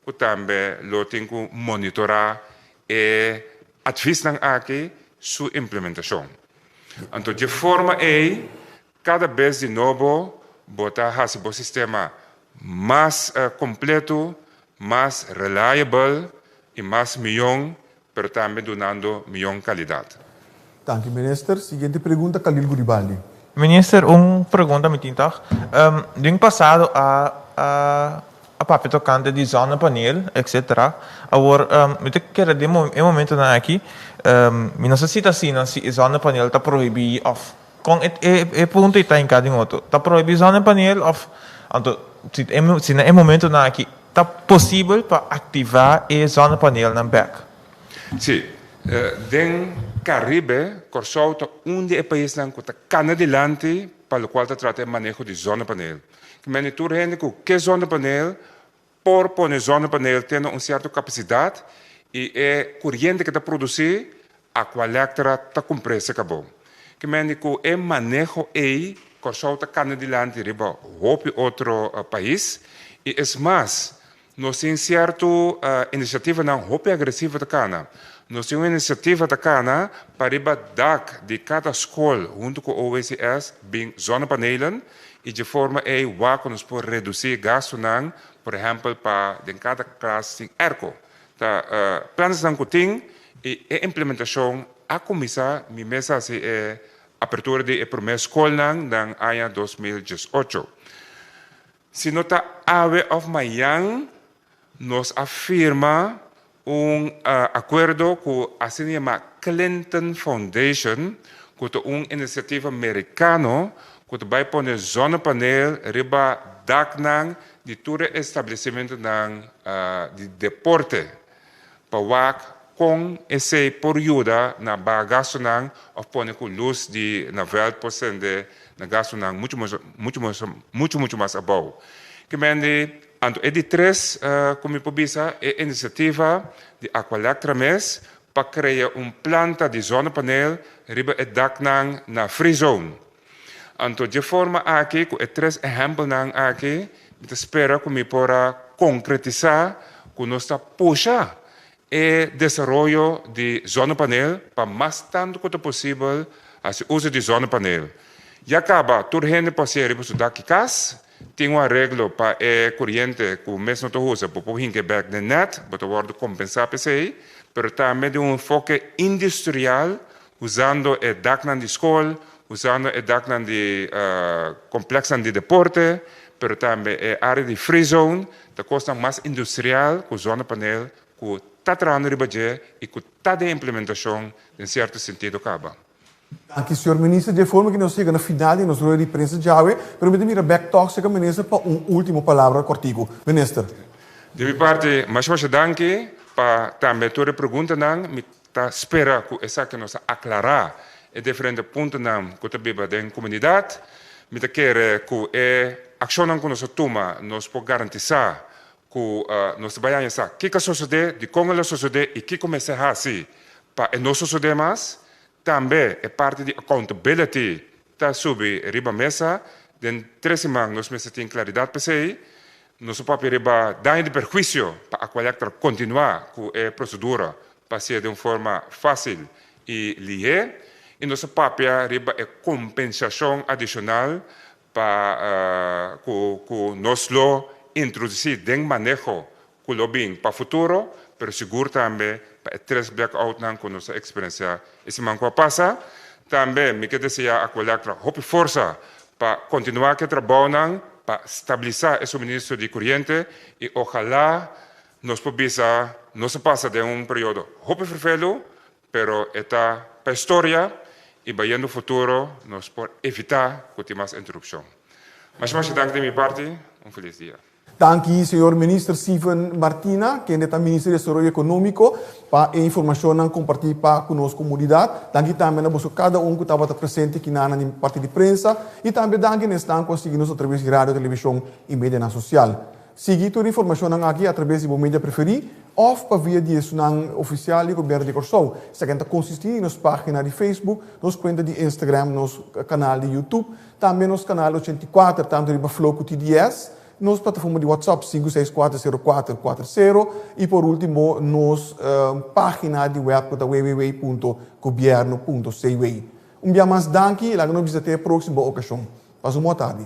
ku tambe lo tin ku monitorá e advisnan aki su implementashon. Anto dje forma ei kada bes di nobo bo ta hasi bo sistema mas kompletu, mas reliable i mas mion, pero tambe dunando mion kalidat. Danki minister. Siguiente pregunta Khalil Guribaldi. Minister un pregunta mi tin tog. Den pasado a a a papia tocante di zonnepaneel etc. Awor mi ta kere den e momentonan aki mi no sa si ta asina si e zonnepaneel ta prohibi of con e e punto ei ta hinca den otro. Ta prohibi zonnepaneel of anto si si na e momentonan aki ta posibel pa activa e zonnepaneelnan bek? Sí. Den Caribe, Kòrsou ta un di e paisnan ku ta kana dilanti pa lokual ta trata e maneho di zonnepaneel. Mende tur hende ku ke zonnepaneel por pone zonnepaneel te na un sierto kapasidat i e kuriente ku ta produsí, Aqualectra ta kumpr'é se kabou. Ke mende ku e maneho ei Kòrsou ta kana dilanti riba hopi otro pais i es mas, Nos tin sierto inisiativanan hopi agresivo ta kana. Nos tin un inisiativa ta kana pa riba dak di kada skol huntu ku OWCS bin zonnepanelen i dje forma ei wak ku nos por redusí gastunan, por ehèmpel pa den kada klas tin airco. Ta planesnan ku tin i e implementashon a kuminsá, mi mes a hasi e apertura di e promé skolnan den aña 2018. Si no ta awe of mañan nos a firma un akuerdo ku asina yama Clinton Foundation ku ta un inisiativa merikano ku ta bai pone zonnepaneel riba daknan di tur e establesimentonan di deporte pa wak kon esei por yuda na baha gastunan òf pone ku lus di na vèlt por sende na gastunan muchu mas muchu mas muchu muchu mas abou. Ke mende anto e di tres ku mi por bisa e inisiativa di Aqualectra mes pa krea un planta di zonnepaneel riba e daknan na Free Zone. Anto dje forma aki ku e tres ehèmpelnan aki. Mi ta spera ku mi por a konkretisá ku nos ta pusha e desaroyo di zonnepanel pa mas tantu ku ta posibel hasi uso di zonnepanel. Ya kaba tur hende por hasié riba su dak di kas. Tin un areglo pa e koriente ku mes no ta usa, bo por hinka e bèk den nèt, bo ta wòrdu kompensá pa esei, pero tambe den un enfoke industrial usando e daknan di skol, usando e daknan di komplèksnan di deporte, pero tambe e área di free zone, ta kosnan mas industrial ku zonnepanel ku ta trahando riba dje i ku ta den implementashon den sierto sentido kaba. Danki señor Minister, dje forma ki nos yega na final di nos rueda di prensa djawe, pero mi ta mira bek tòg serka Minister pa un ultimo palabra kòrtiku. Minister. Di mi parti, masha masha danki pa tambe tur e preguntanan. Mi ta spera ku esaki nos a aklará e diferente puntonan ku ta biba den komunidat. Mi ta kere ku e akshonnan ku nos a tuma nos por garantisá ku nos ta bai haña sa kiko a sosodé, dikon el a sosodé i kiko mester hasi pa e no sosodé mas. Tambe e parti di accountability ta subi riba mesa. Den tres siman nos mester tin claridad p'esey. Nos a papia riba daño di perhuicio pa Aqualectra continua cu e procedura pa hacié den un forma facil y lihé. Y nos a papia riba e compensacion adicional pa cu cu nos lo introduci den maneho cu lo bin pa futuro, pero sigur tambe pa e tres blackoutnan cu nos a experiencia e siman cu a pasa. Tambe mi ke desea Aqualectra hopi forsa pa continua cu e trabounan pa stabilisa e suministro di coriente y ojalá nos por bisa nos a pasa den un periodo hopi fervelu, pero e ta pa historia y bayendo futuro nos por evita cu tin mas interrupcion. Masha masha danki di mi parti, un feliz dia. Danki señor Minister Steven Martina, kende ta Minister di Desaroyo Ekonómiko, pa e informashonnan kompartí pa ku nos komunidat. Danki tambe na boso kada un ku tabata presente kinan di parti di prensa i tambe danki na esnan ku a sigui nos atraves di radio, televishon i medianan sosial. Sigui tur informashonnan aki atraves di bo media preferí òf pa via di esunnan ofisial di Gobièrnu di Kòrsou. Esaki ta konsistí di nos página di Facebook, nos kuenta di Instagram, nos kanal di YouTube, Tambe nos kanal 84 tantu riba Flow ku TDS, nos plataforma di WhatsApp 5640440 i por último nos página di web ku ta www.gobierno.cw. Un bia mas danki i laga nos bisa te e próksimo okashon. Pasa un bon tardi.